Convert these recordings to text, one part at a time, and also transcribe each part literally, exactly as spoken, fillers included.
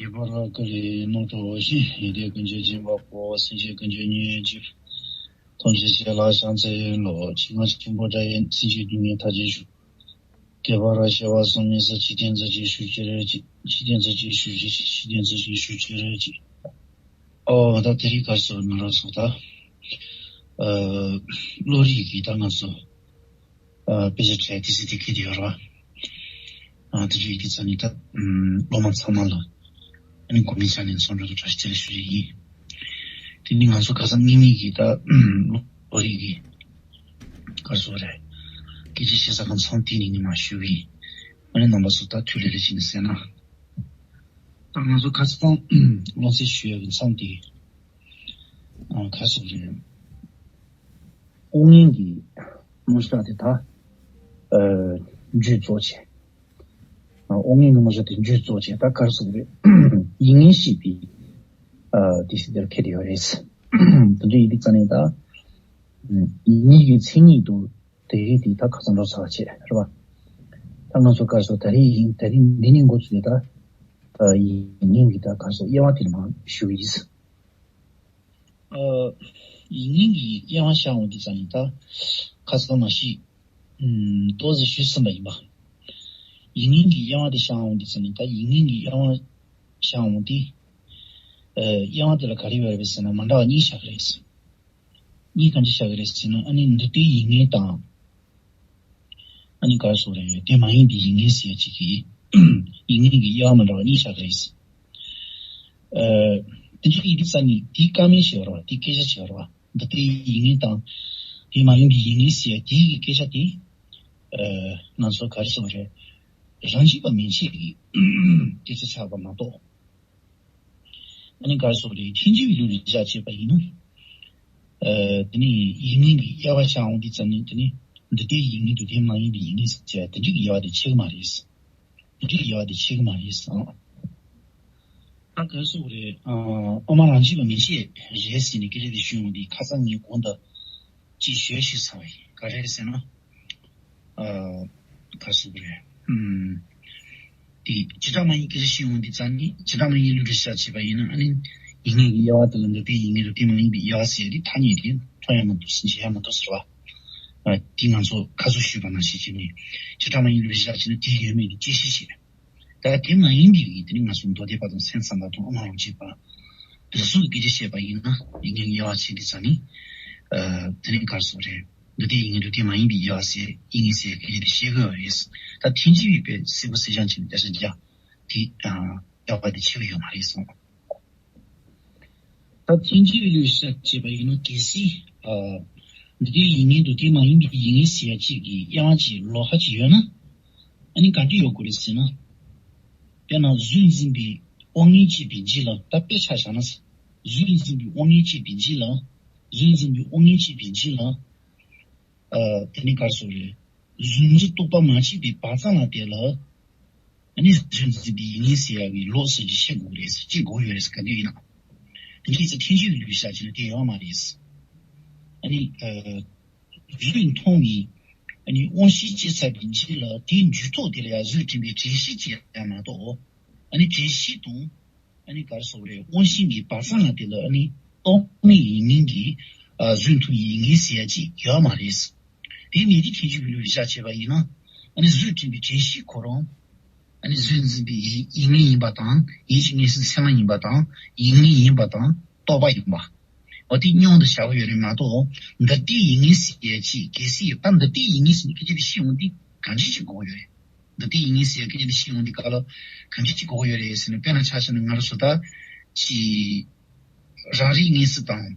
ངེས་པར་བསྐུལ་བའི་རྣམ་གྲོལ་བཞི། ཡོན་ཏན་ཀུན་གྱི་སྦྱིན་པ་པོ། སེམས་ཅན་ཀུན་གྱི་ཉེན་གཅོད། ཐམས་ཅད་ཞི་ལ་ཕྱག་འཚལ་ལོ། ཆེ་ང་ཆེན་པོ་དགྲ་ཡི། སེམས་ཅན་སྡུག་བསྔལ་མཐའ་ཅན་ཞི། ཁྱད་པར་ཞི་བ་གསུམ་མི་སྲིད། འཇིག་རྟེན་གྱི་སྡུག་བསྔལ་ཞི་ཕྱིར་གྱིས། འཇིག་རྟེན་གྱི་སྡུག་བསྔལ་ཞི་ཕྱིར་གྱིས། འཇིག་རྟེན་གྱི་སྡུག་བསྔལ་ཞི་ཕྱིར་གྱིས། ཨོ་ད་དེ་རིང་ག་རེ་ཟེར་ན་ར་སོ་ད། ཨ་བློ་རིག་གི་ད་ང་ཚོ། ཨ་དཔེ་ཆ་ཁྲིད་དེ་སྲིད་དེ་ཁྱེར་དེ་ཡོད་ར། ཨ་དེ་རིང་དེ་ཚོ་ནི་ད་སློབ་མ་ཚང་མ་ལ་ཨ་ནི་གོ་མི་ཆ་ནས་ཚོང་འགྲོ་དུ་བཀྲ་ཤིས་བདེ་ལེགས་ཞུ་རྒྱུ་ཡིན། དེ་ནི་ང་ཚོ་ཁ་སང་གཉིས་གཉིས་ཀྱི་ད་བློ་རིག་གི་ག་རེ་ཟེར་རེད། སྐད་ཆ་བཤད་ས་གང་ཚང་དེ་ནི་ཉི་མ་ཞུ་གི་ཡིན། ཨ་ནི་རྣམ་པ་ཚོ་ད་ཐུགས་ལས་ལས་བྱེད་ནས་གསན་ན། ད་ང་ཚོ་ཁ་སང་སློབ་ཚན་ཞུ་ཡག་གི་མཚམས་དེ། ཨ་ཁ་སང་རེད། དབུ་མའི་གི་རྣམ་གཞག་དེ་ད་ཨ་མཇུག་རྫོགས་བྱས། ཨ་དབུ་མའི་གི་རྣམ་གཞག་དེ་མཇུག་རྫོགས་བྱས། ད་ག་རེ་ཟེར་རེད། ཡིད་ངེས་ཤེས་པའི་ཨ་དེ་སྲིད་དེར་ཁེལ་དེ་ཡོད་རེད། དེ་འདྲ་ཡིན་དུས་ཙ་ནས་ད་ཡིད་ངེས་ཀྱི་མཚན་ཉིད་དུ་དེ་རིགས་དེ་ད་ཁ་སང་འགྲོ་ཚར་བ་བྱས་རེད་པ། ད་ང་ཚོ་ག་རེ་ཟེར་ད་རེས་ཡིན་ད་རེས་འདི་ནས་འགོ་ཚུགས་ཏེ་ད་ཨ་ཡིད་ངེས་ཀྱི་ད་ག་རེ་ཟེར་དབྱེ་བ་དེ་མར་ཞུ་གི་ཡིན། ཨ་ཡིད་ངེས་ཀྱི་དབྱེ་བ་བཞག་འོང་དུས་ཙ་ནས་ད་ཁ་སང་མ་ཤི་ཏོག་ཙམ་ཞུས་ཟིན་པ་ཡིན་པ། ཡིད་ངེས་ཀྱི་དབྱེ་བ་དེ་བཞག་འོང་དུས་ཙ་ནས་ད་ཡིད་ངེས་ཀྱི་དབྱེ་བ་བཞག་འོང་དུས། ཨ་དབྱེ་བ་དེ་ལ་ག་རེ་ཡོད་རེད་ཟེར་ན་མ་འདྲ་བ་གཉིས་བཞག་གི་རེད། གཉིས་གང་ཅི་བཞག་གི་རེད་ཟེར་ན་ཨ་ནི་འདུ་བྱེད་ཡིད་ངེས་དང་། ཨ་ནི་ག་རེ་ཟེར་རེད། དེ་མ་ཡིན་པའི་ཡིད་ངེས་ཟེར་ཡ་གཅིག་གིས་ཡིད་ངེས་ཀྱི་དབྱེ་བ་མི་འདྲ་བ་གཉིས་བཞག་གི་རེད། ཨ་དེ་འདྲ་ཡིན་དུས་ཙ་ནི་དེའི་བཀའ་མོལ་བྱས་པ་རེད་པ། དེའི་སྐད་ཆ་བྱས་པ་རེད་པ། འདུ་བྱེད་ཡིད་ངེས་དང་། དེ་མ་ཡིན་པའི་ཡིད་ངེས་ཟེར་ཡ་དེའི་སྐད་ཆ་དེ། ཨ་ང་ཚོ་ག་རེ་ཟེར་རེད། རང་རྒྱུད་པ་མན་ཆད་ཀྱི་སྐད་ཆ་ཆགས་པ་མ་གཏོགས། ཨ་ནི་ག་རེ་ཟེར་རེད། ཐལ་འགྱུར་བའི་ལུགས་ལ་བཞག་བྱས་པ་ཡིན་ན། ཨ་དེ་ནི་ཡིད་ངེས་ཀྱི་དབྱེ་བ་བཞག་འོང་དུས་ཙ་ནི་དེ་ནི་འདུ་བྱེད་ཡིད་ངེས་དང་དེ་མ་ཡིན་པའི་ཡིད་ངེས་ཟེར་བྱས་དེ་འདྲའི་དབྱེ་བ་དེ་ཕྱེ་གི་མ་རེད། དེ་འདྲའི་དབྱེ་བ་དེ་ཕྱེ་གི་མ་རེད་ཨང་། ད་ག་རེ་ཟེར་རེད། ཨ་དབུ་མ་རང་རྒྱུད་པ་མན་ཆད་རེད་ཟེར་ནས་སྐད་ཆ་དེ་ཞུས་འོང་དུས་ཁ་སང་ངས་གོང་དུ་ཅིག་ཞུ་ཞུས་ཚར་བ་ཡིན། ག་རེ་རེད་ཟེར་ན། ཨ་ག་རེ་ཟེར་དགོས་རེད། ཨུམ། དེ་བྱེ་བྲག་སྨྲ་བའི་སྐད་ཆ་བཤད་ཡོང་དུས་ཙ་ནི་བྱེ་བྲག་སྨྲ་བའི་ལུགས་ལ་བཞག་བྱས་པ་ཡིན་ན་ཨ་ནི་ཡིད་ངེས་ཀྱི་དབྱེ་བ་དེ་ལ་འདུ་བྱེད་ཡིད་ངེས་རུ་དེ་མ་ཡིན་པའི་དབྱེ་བ་ཟེར་དེ་ཐ་སྙད་དེ་མཐོང་ཡ་མ་འདུག་འཇལ་ཡ་མ་འདུག་ཟེར་བ། ཨ་དེ་ང་ཚོ་ཁ་སང་ཞུས་པ་ནང་བཞིན་བྱས་ནས་བྱེ་བྲག་སྨྲ་བའི་ལུགས་ལ་བཞག་བྱས་ན་དེ་ཡོད་མེད་ཀྱི་དཔྱད་ཤེས་བྱེད། ད་དེ་མ་ཡིན་པའི་དེ་ནི་ང་ཚོ་མདོ་སྡེ་པ་དང་སེམས་ཙམ་པ་དང་དབུ་མ་རང་རྒྱུད་པ། དེ་ཚོ་གི་སྐད་ཆ་བཤད་པ་ཡིན་ན་ཡིད་ངེས་ཀྱི་དབྱེ་བ་ཕྱེ་དུས་ཙ་ནི། ཨ་དེ་ནི་ག་རེ་ཟེར་རེད། འདུ་བྱེད་ཡིད་ངེས་དང་དེ་མ་ཡིན་པའི་དབྱེ་བ་ཟེར་ཡིད་ངེས་ཟེར་སྐད་ཆ་དེ་བཤད་དགོས་པ་རེད། ད་ཐལ་འགྱུར་བའི་དཔེ་གསལ་པོ་གསལ་རྐྱང་བྱས་ནས་བརྒྱ་ཆ་བརྒྱ་དེ་ཨ་དབྱེ་བ་དེ་ཕྱེ་གི་ཡོད་མ་རེད་གསུངས། ད་ཐལ་འགྱུར་བའི་ལུགས་བཤད་བྱས་པ་ཡིན་ན་གལ་སྲིད། ཨ་འདུ་བྱེད་ཡིད་ངེས་དང་དེ་མ་ཡིན་པའི་ཡིད་ངེས་ཟེར་ཡ་གཅིག་གི་དབྱེ་བ་གཅིག་ལོགས་ཀ་གཅིག་ཡོད་ན། ཨ་ནི་ག་འདྲ་ཡོད་དགོས་རེད་ཟེར་ན། དཔེར་ན་གཟུགས་འཛིན་པའི་དབང་ངེས་བྱས་པའི་རྗེས་ལ་ད་དཔེ་ཆ་བཞག་ན། གཟུགས་འཛིན་པའི་དབང་ངེས་བྱས་པའི་རྗེས་ལ། གཟུགས་འཛིན་པའི་དབང་ངེས་བྱས་པའི་རྗེས་ལ། ཨ་དེ་ནི་ག་རེ་ཟེར་རེད། གཟུགས་འཛིན་རྟོག་པ་མ་སྐྱེས་པའི་བར་མཚམས་ལ་དེ་ལ། ཨ་ནི་གཟུགས་འཛིན་པའི་ཡིད་ངེས་ཟེར་ཡག་གི་ལོགས་སུ་འདི་བཤད་དགོས་རེད་ཟེར་བྱེད་དགོས་ཡོད་རེད་ཟེར་ག་འདི་ཡིན་ན། དེ་འདྲ་ཡིན་ཙང་ཐལ་འགྱུར་བའི་ལུགས་བཞག་བྱས་ན་དེ་ཡོད་མ་རེད། ཨ་ནི་ཨ་གཟུགས་མཐོང་བའི་ཨ་ནི་དབང་ཤེས་སྐྱེས་ཚར་བའི་རྗེས་ལ་དེའི་མཇུག་ཐོག་དེ་ལ་ཡང་གཟུགས་དྲན་པའི་དྲན་ཤེས་སྐྱེས་ཡག་མ་གཏོགས། ཨ་ནི་དྲན་ཤེས་དང་། ཨ་ནི་ག་རེ་ཟེར་དགོས་རེད། དབང་ཤེས་ཀྱི་བར་མཚམས་ལ་དེ་ལ་ཨ་ནི་རྟོག་མེད་ཡིན་མིན་གྱི་ཨ་གཟུགས་མཐོང་ཡིད་ངེས་ཟེར་ཡ་ཅིག་ཡོད་མ་རེད། དེ་མེད་དུས་ཐལ་འགྱུར་བའི་ལུགས་བཞག་བྱས་པ་ཡིན་ན། ཨ་ནི་གཟུགས་དྲན་པའི་དྲན་ཤེས་ཁོ་རང་། ཨ་ནི་གཟུགས་འཛིན་པའི་ཡིད་ཡིད་ངེས་ཡིན་པ་དང་ཡིད་ཀྱི་ངེས་ཟིན་མཚན་མ་ཡིན་པ་དང་ཡིད་ངེས་ཡིན་པ་དང་རྟོག་པ་ཡིན་པ། འོ་དེ་མཉམ་དུ་བཞག་གི་ཡོད་རེད་མ་གཏོགས། འདུ་བྱེད་ཡིད་ངེས་ཟེར་ཡ་ཅིག་གལ་སྲིད་ཡོད་ད་འདུ་བྱེད་ཡིད་ངེས་ཟེར་ནས་སྐད་ཆ་དེ་བཤད་འོང་དུས་གང་ཅི་ཞིག་དགོས་ཀྱི་ཡོད་རེད། འདུ་བྱེད་ཡིད་ངེས་ཟེར་ཡ་སྐད་ཆ་དེ་བཤད་འོང་དུས་ག་ལ་གང་ཅི་ཞིག་དགོས་ཀྱི་ཡོད་རེད་ཟེར་ན། དཔེར་ན་ཆ་བཞག་ན་ང་རང་ཚོ་ད་ཅིག་རང་རིག་ངེས་ཟིན་དང་།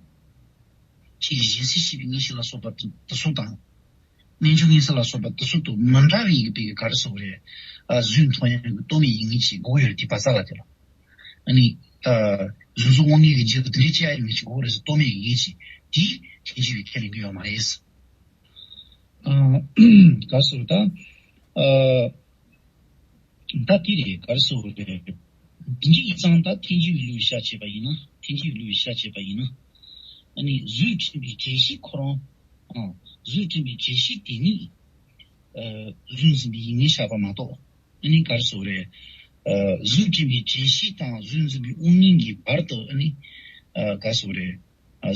ཅིག་གཞན་སེལ་ཤེས་པའི་ངེས་ཤེས་ལ་སོགས་པ་དེ་ཚོ་དང་། རྣལ་འབྱོར་ངེས་ཟིན་ལ་སོགས་པ་དེ་ཚོ་དང་མི་འདྲ་བའི་གི་ག་རེ་ཟེར་དགོས་རེད། ཨ་གཟུགས་མཐོང་ཡག་གི་རྟོག་མེད་ཡིད་ངེས་ཅིག་དགོས་ཀྱི་ཡོད་རེད་དེ་བར་མཚམས་ལ་དེ་ལ། ཨ་ནི་ཨ་གཟུགས་གཟུགས་དབང་ངེས་ཀྱི་རྗེས་ལ་དེ་འདྲའི་སྐྱེ་ཡག་ཡིན་མིན་ཅིག་དགོས་རེད་ཟེར། རྟོག་མེད་ཡིད་ངེས་ཅིག་དེ་ཐལ་འགྱུར་བས་ཁས་ལེན་གྱི་ཡོད་མ་རེད། ཨ་ག་རེ་ཟེར་ད། ཨ་ད་དེ་རེད། ག་རེ་ཟེར་དགོས་རེད། དེ་འདྲ་ཡིན་ཙང་ད་ཐལ་འགྱུར་བའི་ལུགས་བཞག་བྱས་པ་ཡིན་ན། ཐལ་འགྱུར་བའི་ལུགས་བཞག་བྱས་པ་ཡིན་ན། ཨ་ནི་གཟུགས་དྲན་པའི་དྲན་ཤེས་ཁོ་རང་། ཨ་གཟུགས་དྲན་པའི་དྲན་ཤེས་དེ་ཉིད་ཨ་གཟུགས་འཛིན་པའི་ཡིད་ངེས་བཞག་པ་མ་གཏོགས། ཨ་ནི་ག་རེ་ཟེར་དགོས་རེད། གཟུགས་འཛིན་པའི་དྲན་ཤེས་དང་གཟུགས་འཛིན་པའི་དབང་མངོན་གྱི་བར་དུ་ཨ་ནི་ག་རེ་ཟེར་དགོས་རེད།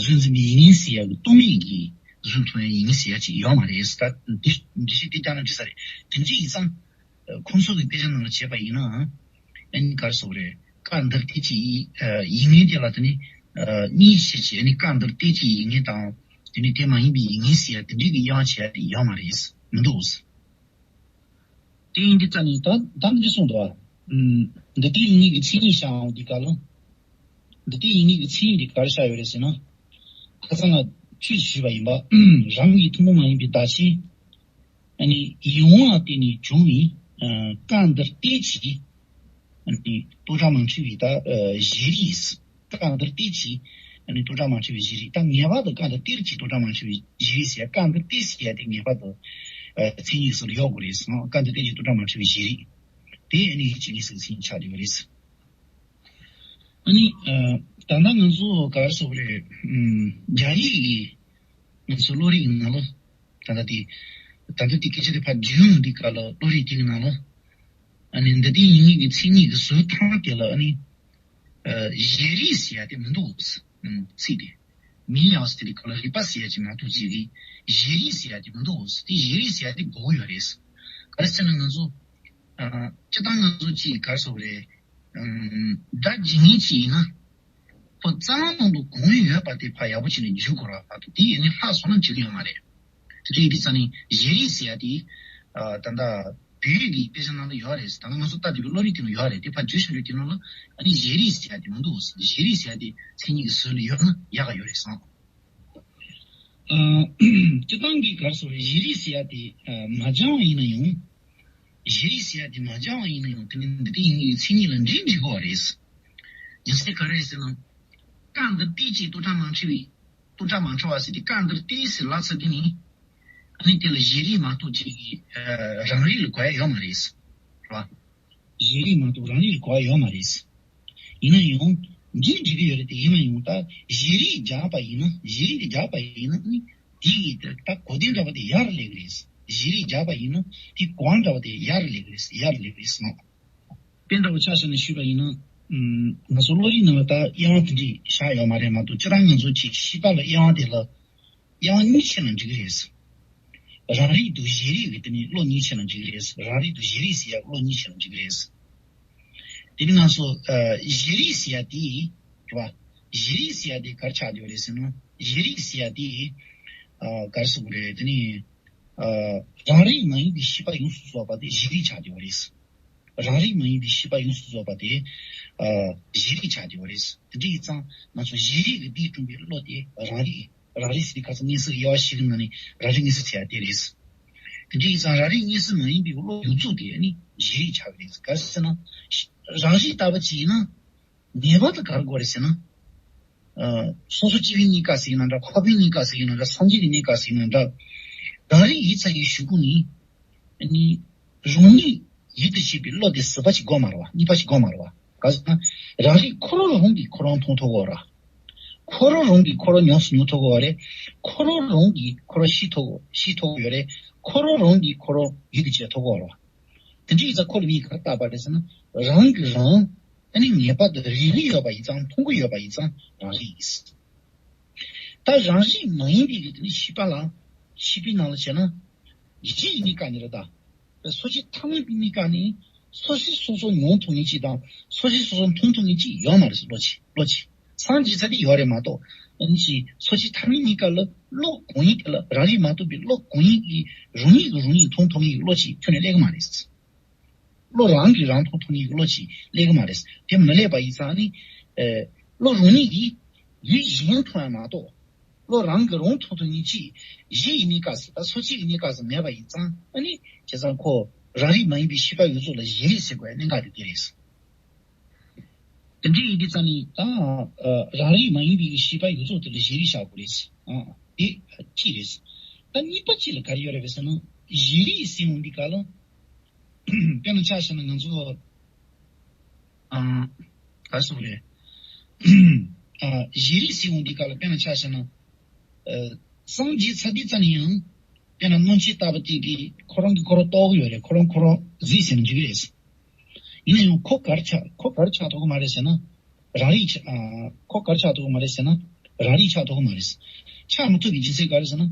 གཟུགས་འཛིན་པའི་ཡིད་ངེས་ཟེར་ཡག་གི་སྟོང་ཉིད་ཀྱི་གཟུགས་མཐོང་ཡག་ཡིད་ངེས་ཟེར་ཡག་ཅིག་ཡོད་མ་རེད། ད་འདི་འདི་ཞིག་དེ་ཀྱང་ན་འདྲི་ས་རེད། དེ་འདྲ་ཡིན་ཙང་ཁོང་ཚོ་གི་དཔེ་ཆ་ནང་ལ་བྱས་པ་ཡིན་ན་ཨ་ནི་ག་རེ་ཟེར་དགོས་རེད། སྐབས་འདིར་དེ་ཅིག་ཡིད་ངེས་དེ་ལ་དེ་ནི་གཉིས་ཕྱེ་བྱས་ཨ་ནི་སྐབས་འདིར་དེ་ཅིག་ཡིད་ངེས་དང་དེ་ནི་དེ་མ་ཡིན་པའི་ཡིད་ངེས་ཟེར་ཡག་དེ་འདྲ་གི་དབྱེ་བ་ཕྱེ་ཡག་དེ་ཡོད་མ་རེད། མི་འདུག་དེ་ཡིན་དུས་ཙ་ནས་ད་ད་འདི་གསུངས་འདུག་ཨ། འདི་ལྟའི་ཡིད་ངེས་ཀྱི་མཚན་ཉིད་བཞག་འོང་དུས་སྐབས་ལ། འདི་ལྟའི་ཡིད་ངེས་ཀྱི་མཚན་ཉིད་དེ་ག་རེ་བཞག་ཡོད་རེད་ཟེར་ན། ཁ་སང་ལ་ཆོས་ཞུས་པ་ཡིན་པ། རང་གི་ཐུན་མོང་མ་ཡིན་པའི་བདག་གཞན། ཨ་ནི་ཡིད་དབང་ལ་བརྟེན་ནས་བྱུང་བའི་སྐབས་འདིར་བལྟས་ཀྱི། ཨ་ནི་རྟོག་བྲལ་མ་འཁྲུལ་བའི་ད་གཞི་རིས། སྐབས་འདིར་བལྟས་ཀྱི་ཨ་ནི་རྟོག་བྲལ་མ་འཁྲུལ་བའི་གཞི་རིས། ད་ངེས་པར་དུ་སྐབས་འདིར་བལྟས་ཀྱི་རྟོག་བྲལ་མ་འཁྲུལ་བའི་གཞི་རིས་ཟེར། སྐབས་འདིར་བལྟས་ཟེར་ཡ་དེ་ངེས་པར་དུ་མཚན་ཉིད་སུ་ཡོད་དགོས་རེད་ཟེར་ན། སྐབས་འདིར་བལྟས་ཀྱི་རྟོག་བྲལ་མ་འཁྲུལ་བའི་གཞི་རིས་དེ་ཨ་ནི་ཡིད་ཀྱི་ངེས་ཟིན་ཆགས་ཡོད་རེད། ཨ་ནི་ད་ལྟ་ང་ཚོ་ག་རེ་ཟེར་དགོས་རེད། རྒྱ་ཡིག་གི་ང་ཚོ་བློ་རིག་ནང་ལོ། ད་ལྟ་དེ་ད་ལྟ་དེ་སྐད་ཆ་དེ་ཕར་བརྗོད་ཡོང་དུས་སྐབས་ལ་བློ་རིག་དེ་གི་ནང་ལོ། ཨ་ནི་འདི་ལྟའི་ཡིད་ངེས་ཀྱི་མཚན་ཉིད་ཀྱི་ཟུར་ཐང་དེ་ལ་ཨ་ནི། གཞི་རིས་ཟེར་ཡ་དེ་མི་འདུག་ཚིག་དེ། མིང་ཡང་ཟེར་དེ་ག་ལ་རིག་པ་ཟེར་ཡ་ཅིག་མ་གཏོགས་ཅིག་གི་གཞི་རིས་ཟེར་ཡ་དེ་མི་འདུག་དེ་གཞི་རིས་ཟེར་ཡ་དེ་དགོས་ཀྱི་ཡོད་རེད། ག་རེ་ཟེར་ན་ང་ཚོ། སྤྱིར་བཏང་ང་ཚོ་ཅིག་ག་རེ་ཟེར་དགོས་རེད། སྒྲ་འཇིག་ངེས་ཅིག་ཡིན་ན། ཁོ་རྩ་བ་ནང་དུ་གང་ཡོད་པ་དེ་ཕར་ཡག་པོ་བྱས་ནས་འཇུག་དགོས་ར། ཕར་དུ་དེ་ཡིན་ནི་ལྷག་སོང་ན་འཇུག་ཡོད་མ་རེད། དེ་འདྲ་ཡིན་དུས་ཙ་ནས་གཞི་རིས་ཟེར་ཡ་དེ། ད་ལྟ་བོད་ཡིག་གི་དཔེ་ཆ་ནང་ལ་ཡོད་རེད། ད་ལྟ་ང་ཚོ་ལྟ་བསྡད་པའི་བློ་རིག་དེ་ནང་ཡོད་རེད། དེ་ཕར་བརྗོད་བཞིན་འགྲོ་དེ་ནང་ལ་ཨ་ནི་གཞི་རིས་ཟེར་ཡ་དེ་མི་འདུག་གཞི་རིས་ཟེར་ཡ་དེ་མཚན་ཉིད་ཀྱི་ཟུར་ལ་ཡོད་ན་ཡག་ག་ཡོད་རེད་བསམ། སྤྱིར་བཏང་གི་ག་རེ་ཟེར་དགོས་རེད། གཞི་རིས་ཟེར་ཡ་དེ་མ་སྦྱངས་པ་ཡིན་ན་ཡང་། གཞི་རིས་ཟེར་ཡ་དེ་མ་སྦྱངས་པ་ཡིན་ན་ཡང་དེ་ནི་འདི་ལྟའི་ཡིད་ངེས་ཀྱི་མཚན་ཉིད་ལ་འདྲེན་འགྲིག་གི་ཡོད་རེད། རྒྱུ་མཚན་ག་རེ་རེད་ཟེར་ན། སྐབས་འདིར་བལྟས་ཀྱི་རྟོག་བྲལ་མ་འཁྲུལ་བའི། རྟོག་བྲལ་མ་འཁྲུལ་བ་ཟེར་དེ་སྐབས་འདིར་བལྟས་ཟེར་ལབ་ཚར་དུས་ནི། ཨ་ནི་དེ་ལ་གཞི་རིས་མ་གཏོགས་ཅིག་གི་རང་རིག་ལ་གོ་ཡ་ཡོད་མ་རེད། རེད་བ། གཞི་རིས་མ་གཏོགས་རང་རིག་ལ་གོ་བ་ཡོད་མ་རེད། ཡིན་ན་ཡང་འདྲེན་འགྲིག་གི་ཡོད་རེད་དེ། ཡིན་ན་ཡང་ད་གཞི་རིས་རྒྱག་པ་ཡིན་ན། གཞི་རིས་དེ་རྒྱག་པ་ཡིན་ན་ནི་དེ་ཡི་ད་གོ་དོན་འདྲ་བ་དེ་ཡར་སླེབས་ཀྱི་རེད། གཞི་རིས་རྒྱག་པ་ཡིན་ན་དེ་གོ་བ་འདྲ་བ་དེ་ཡར་སླེབས་ཀྱི་རེད། ཡར་སླེབས་ཀྱི་རེད་ཟེར་ན། དཔེ་འདྲ་བོ་ཆ་བཞག་ནས་ཞུས་པ་ཡིན་ན། ང་ཚོ་བློ་རིག་ནང་ལ་ད་དབྱེ་བ་དེ་འདྲ་བཞག་ཡོད་མ་རེད་མ་གཏོགས། སྤྱིར་བཏང་ང་ཚོ་ཅིག་ཤེས་པ་ལ་དབྱེ་བ་དེ་ལ། དབྱེ་བ་གཉིས་ཕྱེ་ན་འགྲིག་གི་རེད། རང་རིག་དང་གཞི་རིས་ཀྱི་དེ་ནི་བློ་གཉིས་ཕྱེ་ན་འགྲིག་གི་རེད། རང་རིག་དང་གཞི་རིས་ཟེར་ཡ་བློ་གཉིས་ཕྱེ་ན་འགྲིག་གི་རེད། དེ་ནི་ང་ཚོ་གཞི་རིས་ཟེར་ཡ་དེ་རེད་བ། གཞི་རིས་ཟེར་ཡ་དེ་ག་རེ་ཆགས་བསྡད་པ་རེད་ཟེར་ན། གཞི་རིས་ཟེར་ཡ་དེ་ག་རེ་ཟེར་དགོས་རེད། དེ་ནི་རང་རིག་མ་ཡིན་པའི་ཤེས་པ་ཡོངས་སུ་རྫོགས་པ་དེ་གཞི་རིས་ཆགས་བསྡད་པ་རེད། རང་རིག་མ་ཡིན་པའི་ཤེས་པ་ཡོངས་སུ་རྫོགས་པ་དེ་གཞི་རིས་ཆགས་བསྡད་པ་རེད། དེ་འདྲ་ཡིན་ཙང་ང་ཚོ་གཞི་རིས་ཀྱི་སྟེང་དྲངས་པའི་བློ་དེ་རང་རིག་རང་རིག་ཟེར་དུས་ཁ་སང་དངོས་སུ་དབྱེ་བ་ཞིག་གི་ནང་ནས་རང་རིག་དངོས་སུ་ཟེར་ཡ་དེ་རེད། དེ་འདྲ་ཡིན་ཙང་རང་རིག་དངོས་སུ་མ་ཡིན་པའི་བློ་ཡོངས་རྫོགས་དེ་ནི་གཞི་རིས་ཆགས་ཀྱི་རེད། ག་རེ་ཟེར་ན། རང་རིག་ལྟ་བུ་ཅིག་ཡིན་ན། ངེས་པར་དུ་ག་རེ་དགོས་རེད་ཟེར་ན། སོ་སོ་སྐྱེ་བོའི་གནས་སྐབས་ཟེར་ཡིན་ན་འདྲ། འཁོར་བའི་གནས་སྐབས་ཟེར་ཡིན་ན་འདྲ། སངས་རྒྱས་ཀྱི་གནས་སྐབས་ཟེར་ཡིན་ན་འདྲ། རང་རིག་ཡིད་ཚ་བའི་གཞུག་གུ་ནས། ནི། རང་ཉིད་ཡུལ་དུ་བྱེད་པའི་བློ་དེ་ཟུར་པ་ཅིག་དགོས་མ་རེད་བ། གཉིས་པ་ཞིག་དགོས་མ་རེད་བ། ག་ཟེར་ན། རང་རིག་ཁོ་རང་རང་གིས་ཁོ་རང་མཐོང་ཐུབ་དགོས་ར། ཁོ་རང་རང་གིས་ཁོ་རང་ཉམས་སུ་མྱོང་ཐུབ་དགོས་རེད། ཁོ་རང་རང་གིས་ཁོ་རང་ཤེས་ཐུབ་ཤེས་ཐུབ་ཡོད་རེད། ཁོ་རང་རང་གིས་ཁོ་རང་ཡུལ་དུ་བྱེད་ཐུབ་དགོས་ར། དེ་འདྲ་ཡིན་ཙང་ཁོ་ལ་མིས་ག་རེ་བཏགས་པ་རེད་ཟེར་ན། རང་གིས་རང་ཨ་ནི་ངེས་པར་དུ་རིག་གི་ཡོད་པ་ཡིན་ཙང་མཐོང་གི་ཡོད་པ་ཡིན་ཙང་རང་རིག་ཡིན། ད་རང་རིག་མ་ཡིན་པའི་གི་དེ་ནི་ཤེས་པ་ལ། ཤེས་པའི་ནང་ལ་བྱས་ན། གཞི་ཡི་གནས་སྐབས་ནས་རེད་ད། སོ་སྐྱེ་ཐ་མལ་པའི་གནས་སྐབས་ནས་སོ་སོས་སོ་སོ་མྱོང་ཐུབ་མཁན་ཅིག་དང་སོ་སོས་སོ་སོ་མཐོང་ཐུབ་མཁན་ཅིག་ཡོད་མ་རེད་ཟེར། བློ་ཅིག་བློ་ཅིག་སངས་རྒྱས་ཚར་དེ་ཡོད་རེད་མ་གཏོགས། ཨ་ནི་ཅིག་སོ་སྐྱེ་ཐ་མལ་གནས་སྐབས་ལ་བློ་གང་ཡིན་དེ་ལ་རང་རིག་མ་གཏོགས་པའི་བློ་གང་ཡིན་གྱིས་རང་ཉིད་ཀྱིས་རང་ཉིད་མཐོང་ཐུབ་མཁན་གྱི་བློ་ཅིག་ཁྱོན་ནས་སླེབས་ཀྱི་མ་རེད། བློ་རང་གིས་རང་མཐོང་ཐུབ་མཁན་གྱི་བློ་ཅིག་སླེབས་ཀྱི་མ་རེད། དེ་མི་སླེབས་པ་ཡིན་ཙང་ནི། ཨེ། བློ་རང་ཉིད་ཀྱིས་ཡུལ་གཞན་མཐོང་ཡང་མ་གཏོགས། བློ་རང་གིས་རང་མཐོང་ཐུབ་མཁན་ཅིག་གཞི་ཡི་གནས་སྐབས་སུ་ད་སོ་སྐྱེ་ཡི་གནས་སྐབས་སུ་མེད་པ་ཡིན་ཙང་ཨ་ནི། བྱས་ཙང་ཁོ་རང་རིག་མ་ཡིན་པའི་ཤེས་པ་ཡོངས་རྫོགས་ལ་གཞི་རིས་ཟེར་དགོས་ཡ་གནད་འགག་དེ་དེ་རེད། དེ་འདྲ་ཡིན་དུས་ཙང་ནི་ད། ཨ། རང་རིག་མ་ཡིན་པའི་ཤེས་པ་ཡོངས་རྫོགས་དེ་ལ་གཞི་རིས་བཞག་དགོས་རེད། ཨ། དེ་གཅིག་རེད། ད་གཉིས་པ་གཅིག་ལ་ག་རེ་ཡོད་རེད་པས་ཟེར་ན། གཞི་རིས་ཟེར་འོང་དུས་སྐབས་ལ། དཔེར་ན་ཆ་བཞག་ན་ང་ཚོ། ཨ། ག་རེ་ཟེར་དགོས་རེད། ཨ། གཞི་རིས་ཟེར་འོང་དུས་སྐབས་ལ་དཔེར་ན་ཆ་བཞག་ན། ཨ། སངས་རྒྱས་ཚར་དུས་ཙམ་ནས་ཡང་། དཔེར་ན་སྔོན་ཆད་ལྟ་བུ་དེ་གིས་ཁོ་རང་གིས་ཁོ་རང་རྟོགས་ཀྱི་ཡོད་རེད། ཁོ་རང་ཁོ་རང་གཟིགས་ཟེར་ན་འགྲིག་གི་རེད། ཡིན་ན་ཡང་ཁོ་ག་རེ་ཆགས་ཁོ་ག་རེ་ཆགས་ཐུབ་ཀྱི་མ་རེད་ཟེར་ན། རང་རིག་ཆགས་ཨ། ཁོ་ག་རེ་ཆགས་ཐུབ་ཀྱི་མ་རེད་ཟེར་ན། རང་རིག་ཆགས་ཐུབ་ཀྱི་མ་རེད། ཆགས་མི་ཐུབ་པའི་རྒྱུ་མཚན་ག་རེ་ཟེར་ན།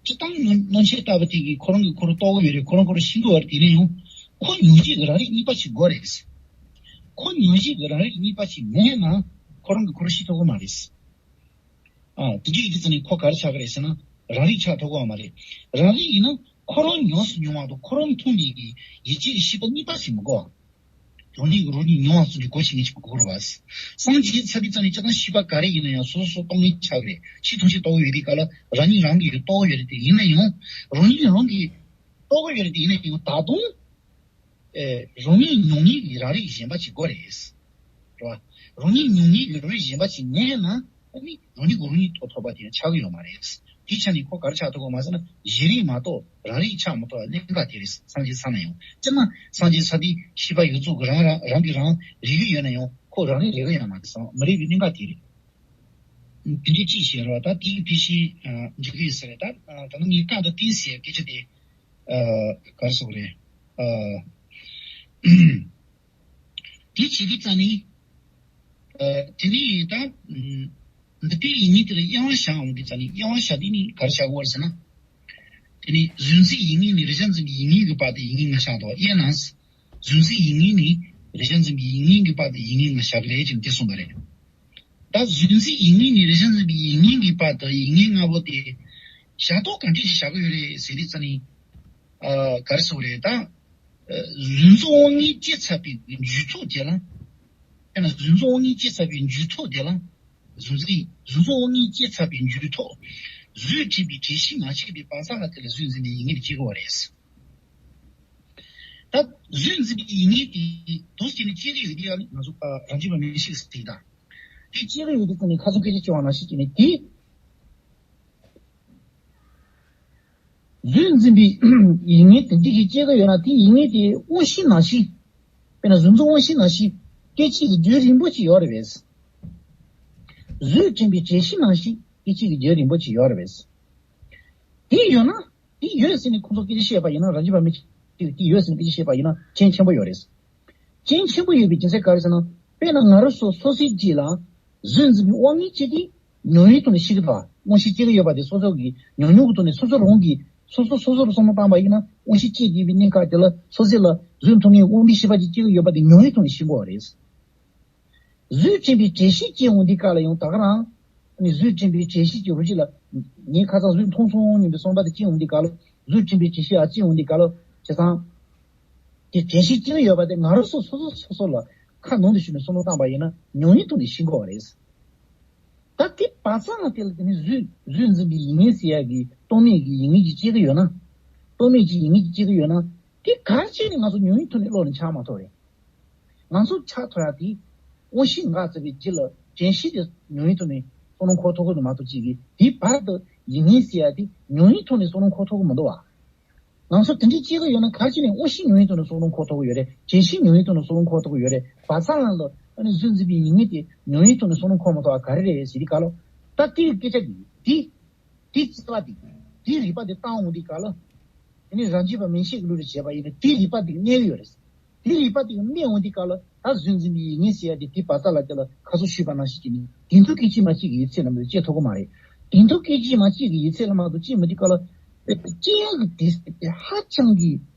སྤྱིར་བཏང་སྣང་སྣང་ཆེན་ལྟ་བུ་དེ་གིས་ཁོ་རང་གིས་ཁོ་རང་རྟོགས་ཀྱི་ཡོད་རེད། ཁོ་རང་ཁོ་རང་ཤེས་ཀྱི་ཡོད་རེད། དེ་ནས་ཡང་ཁོ་མྱོང་བྱེད་ཀྱི་རང་རིག་གཉིས་པ་ཞིག་དགོས་རེད། ཁོ་མྱོང་བྱེད་ཀྱི་རང་རིག་གཉིས་པ་ཞིག་མེད་ན་ཁོ་རང་གིས་ཁོ་རང་ཤེས་ཐུབ་ཀྱི་མ་རེད། ཨ། དེ་འདྲའི་ཡིན་དུས་ཙང་ནས་ཁོ་ག་རེ་ཆགས་ཀྱི་རེད་ཟེར་ན། རང་རིག་ཆགས་ཐུབ་ཀྱི་ཡོད་མ་རེད། རང་རིག་ཡིན་ན་ཁོ་རང་ཉམས་སུ་མྱོང་བ་དང་ཁོ་རང་མཐོང་མཁན་གྱི་ཡིད་ཆེས་ཀྱི་ཤེས་པ་གཉིས་པ་ཞིག་མི་དགོས། རང་ཉིད་ཀྱིས་རང་ཉིད་མྱོང་བ་ཙམ་གྱིས་གོ་ཤེས་མཁན་ཞིག་དགོས་རེད་བ། སངས་རྒྱས་ཚར་བའི་རྩ་ནས་སྤྱིར་བཏང་ཤེས་པ་ག་རེ་ཡིན་ན་ཡང་སོ་སོ་སོ་རྟོགས་མཁན་ཆགས་ཀྱི་རེད། ཤེས་མཐོང་ཤེས་རྟོགས་ཡོད་པའི་སྐབས་ལ་རང་ཉིད་རང་གིས་རྟོགས་ཡོད་རེད་དེ། ཡིན་ན་ཡང་རང་ཉིད་རང་གིས་རྟོགས་ཡོད་རེད་དེ། ཡིན་ན་ཡང་ད་དུང་ཨེ། རང་ཉིད་མྱོང་མཁན་གྱི་རང་རིག་གཞན་པ་ཞིག་དགོས་རེད། རེད་བ། རང་ཉིད་མྱོང་མཁན་གྱི་རང་རིག་གཞན་པ་ཞིག་མེད་ན། ཨ་ནི་རང་ཉིད་ཀྱིས་རང་ཉིད་རྟོགས་ཐུབ་པ་དེ་ཆགས་ཀྱི་ཡོད་མ་རེད། དེའི་ཆ་ནས་ཁོ་ག་རེ་ཆགས་ཐུབ་ཀྱི་མ་ཟེར་ན། གཞན་རིག་མ་གཏོགས་རང་རིག་ཆགས་མ་ཐུབ་པ་གནད་འགག་དེ་རེད། སངས་རྒྱས་ཚར་ན་ཡང་། སྤྱིར་ན་སངས་རྒྱས་ཚར་དུས་ཤེས་པ་ཡོངས་རྫོགས་ཀྱིས་རང་རང་རང་གིས་རང་རིག་གི་ཡོད་ན་ཡང་ཁོ་རང་རིག་རེད་གི་ཡོད་མ་རེད། སོང་མི་རིག་པའི་གནད་འགག་དེ་རེད། དེ་འདྲའི་ཅིག་བཤད་རོགས། ད་དེའི་ཕལ་ཆེར་འགྲིག་གི་ཡོད་ས་རེད། ད་ད་ནི་ངས་རྐང་དང་གཏིང་ཟེར་སྐད་ཆ་དེ་ག་རེ་ཟེར་དགོས་རེད། དེ་བྱེད་དུས་ཙ་ནི། དེ་ནི་ད། འདི་ལྟའི་ཡིན་ངེས་དེ་ལ་དབྱེ་བ་བྱ་འོང་དུས་ཙ་ནི། དབྱེ་བ་བྱ་དུས་ནི་ག་རེ་བྱ་དགོས་རེད་ཟེར་ན། དེ་ནི་གཟུགས་འཛིན་ཡིན་ངེས་ནས་རེག་བྱ་འཛིན་པའི་ཡིན་ངེས་ཀྱི་བར་དུ་ཡིན་ངེས་ང་བཞག་འདུག་དབྱེ་ན། གཟུགས་འཛིན་ཡིན་ངེས་ནས་རེག་བྱ་འཛིན་པའི་ཡིན་ངེས་ཀྱི་བར་དུ་ཡིན་ངེས་ང་བཞག་གི་རེད་ཅེས་དེ་གསུངས་པ་རེད། ད་གཟུགས་འཛིན་ཡིན་ངེས་ནས་རེག་བྱ་འཛིན་པའི་ཡིན་ངེས་ཀྱི་བར་དུ་ཡིན་ངེས་ལྔ་པོ་དེ་བཞག་སྟངས་ག་འདྲ་ཞིག་བཞག་གི་ཡོད་རེད་ཟེར་དུས་ཙ་ནི། ཨ། ག་རེ་ཟེར་དགོས་རེད་ད། གཟུགས་འཛིན་དབང་ངེས་སྐྱེས་ཚར་བའི་འཇུག་ཐོག་དེ་ལ། དཔེར་ན་གཟུགས་འཛིན་དབང་ངེས་སྐྱེས་ཚར་བའི་འཇུག་ཐོག་དེ་ལ། གཟུགས་འཛིན་གཟུགས་འཛིན་དབང་ངེས་སྐྱེས་ཚར་བའི་འཇུག་ཐོག་གཟུགས་དྲན་པའི་དྲན་ཤེས་ངེས་ཤེས་དེ་བག་ཚ་ལ་དེ་ལ་གཟུགས་འཛིན་པའི་ཡིན་ངེས་དེ་སྐྱེ་གི་ཡོད་རེད། ད་གཟུགས་འཛིན་པའི་ཡིན་ངེས་དེ་དུས་དེ་ནི་སྐྱེ་གི་ཡོད་དེ། ཡང་ང་ཚོ་རང་རྒྱུད་པ་མིག་ཤེས་ཟེར་དེ་དང་། དེ་སྐྱེ་གི་ཡོད་དེ་ཀུན་ནས་ཁ་སང་སྐད་ཆ་བྱས་པ་ནང་བཞིན་བྱས་ནས་དེ། གཟུགས་འཛིན་པའི་ཡིན་ངེས་དེ་འདི་ཞིག་སྐྱེ་གི་ཡོད་ན། དེ་ཡིན་ངེས་དེ་དབང་ཤེས་ནང་བཞིན། དཔེར་ན་གཟུགས་འཛིན་དབང་ཤེས་ནང་བཞིན་སྐད་ཅིག་གི་རྒྱུན་རིང་པོ་ཅིག་ཡོད་རེད་པས། གཟུགས་དྲན་པའི་དྲན་ཤེས་ནང་བཞིན་སྐད་ཅིག་གི་རྒྱུན་རིང་པོ་ཅིག་ཡོད་རེད་པས། དེ་ཡོད་ན། དེ་ཡོད་ཟེར་ནས་ཁོང་ཚོ་སྐད་ཆ་བཤད་པ་ཡིན་ན། རང་རྒྱུད་པ་མི་གཅིག་དེ་ཡོད་ཟེར་ནས་སྐད་ཆ་བཤད་པ་ཡིན་ན་རྐྱེན་ཆེན་པོ་ཡོད་རེད། རྐྱེན་ཆེན་པོ་ཡོད་པའི་རྒྱུ་མཚན་ག་རེ་ཟེར་ན། དཔེར་ན་ང་རང་ཚོ་སོ་སོའི་རྒྱུད་ལ་གཟུགས་འཛིན་པའི་དབང་ངེས་སྐྱེས་དེ་མྱོང་བའི་ཐོག་ནས་ཤེས་ཀྱི་འདུག་དབང་ཤེས་སྐྱེ་གི་ཡོད་པ་དེ་སོ་སོ་གི་ཉམས་མྱོང་གི་ཐོག་ནས། སོ་སོ་རང་གིས་སོ་སོ་སོ་སོར་བསམ་བློ་བཏང་པ་ཡིན་ན། དབང་ཤེས་སྐྱེས་དགོས་པའི་གནད་འགག་དེ་ལ་སོ་སོ་ལ་གཟུགས་མཐོང་མཁན་དབང་པོའི་ཤེས་པ་ཅིག་སྐྱེ་གི་ཡོད་པ་དེ་མྱོང་བའི་ཐོག་ནས་ཤེས་དགོས་པ་རེད། གཟུགས་དྲན་པའི་དྲན་ཤེས་སྐྱེ་འོང་དུས་སྐབས་ལ་ཡང་ད་ག་རང་། ཨ་ནི་གཟུགས་དྲན་པའི་དྲན་ཤེས་ཀྱི་རང་རྒྱུད་ལ། ངས་ཁ་སང་གཟུགས་མཐོང་སོང་སྙམ་པའི་བསམ་པ་དེ་སྐྱེ་འོང་དུས་སྐབས་ལ། གཟུགས་དྲན་པའི་དྲན་ཤེས་ཡར་སྐྱེ་འོང་དུས་སྐབས་ལ། བྱས་ཙང་། དེ་དྲན་ཤེས་སྐྱེ་གི་ཡོད་པ་དེ་ང་རང་ཚོ་སོ་སོ་སོ་སོ་ལ་ཁ་ནང་དུ་ཞུགས་ནས་བསམ་བློ་བཏང་པ་ཡིན་ན་མྱོང་བའི་ཐོག་ནས་ཤེས་དགོས་པ་རེད། ད་དེ་བག་ཚ་ལ་དེ་ལ་དེ་ནི་གཟུགས་གཟུགས་འཛིན་པའི་ཡིན་ངེས་ཟེར་ཡག་གི་རྟོག་མེད་ཀྱི་ཡིན་ངེས་ཀྱི་སྐྱེ་གི་ཡོད་ན། རྟོག་མེད་ཀྱི་ཡིན་ངེས་ཀྱི་སྐྱེ་གི་ཡོད་ན། དེ་ག་རེ་བྱས་ནས་ང་ཚོ་མྱོང་བའི་ཐོག་ནས་བློ་ལ་འཆར་མ་ཐུབ་རེད། ང་ཚོ་འཆར་ཐུབ་ཡག་དེ། དབང་ཤེས་འགག་ཚར་བའི་རྗེས་ལ་དྲན་ཤེས་དེ་མྱོང་བའི་ཐོག་ནས་བསམ་བློ་འཁོར་ཐུབ་ཀྱི་འདུག་མ་གཏོགས། གཅིག་གིས་དེའི་བར་དུ་ཡིན་ངེས་ཟེར་ཡག་དེ་མྱོང་བའི་ཐོག་ནས་བསམ་བློ་འཁོར་ཐུབ་ཀྱི་མི་འདུག་བ། ང་ཚོ་དེ་འདྲའི་སྐྱེ་གི་ཡོད་ན་ག་རེ་བྱས་ནས་དབང་ཤེས་མྱོང་བའི་ཐོག་ནས་བསམ་བློ་འཁོར་ཐུབ་ཀྱི་ཡོད་རེད། དྲན་ཤེས་མྱོང་བའི་ཐོག་ནས་བསམ་བློ་འཁོར་ཐུབ་ཀྱི་ཡོད་རེད། བག་ཚ་ལ་ལ་ཨ་ནི་གཟུགས་འཛིན་པའི་ཡིན་ངེས་དེ་མྱོང་བའི་ཐོག་ནས་བསམ་བློ་འཁོར་མ་ཐུབ་པ་ག་རེ་རེད་ཟེར་དུས་སྐབས་ལ། ད་དེའི་སྐད་ཆ་དེ་དེ། དེའི་རྩ་བ་དེ། དེའི་རིགས་པ་དེ་བཏང་འོང་དུས་སྐབས་ལ། དེ་ནི་རང་རྒྱུད་པ་མིག་ཤེས་ཀྱི་ལུགས་ལ་བྱས་པ་ཡིན་ན་དེའི་རིགས་པ་དེ་གནས་ཀྱི་ཡོད་རེད། དེའི་རིགས་པ་དེ་གནས་འོང་དུས་སྐབས་ལ་ད་གཟུགས་འཛིན་པའི་ཡིན་ངེས་ཟེར་ཡག་དེ་དེ་བག་ཚ་ལ་དེ་ལ་ཁ་སང་ཞུས་པ་ནང་བཞིན་གྱི་ནི་དེ་འདུག་སྐད་ཅིག་མ་གཅིག་གི་ཡིད་ཚད་ལ་མ་གཏོགས་སྐྱེ་ཐུབ་ཀྱི་མ་རེད། དེ་འདུག་སྐད་ཅིག་མ་གཅིག་གི་ཡིད་ཚད་ལ་མ་གཏོགས་སྐྱེ་མི་དུས་སྐབས་ལ། སྐྱེ་ཡག་གི་དུས་ཚོད་དེ་ཧ་ཅང་གི་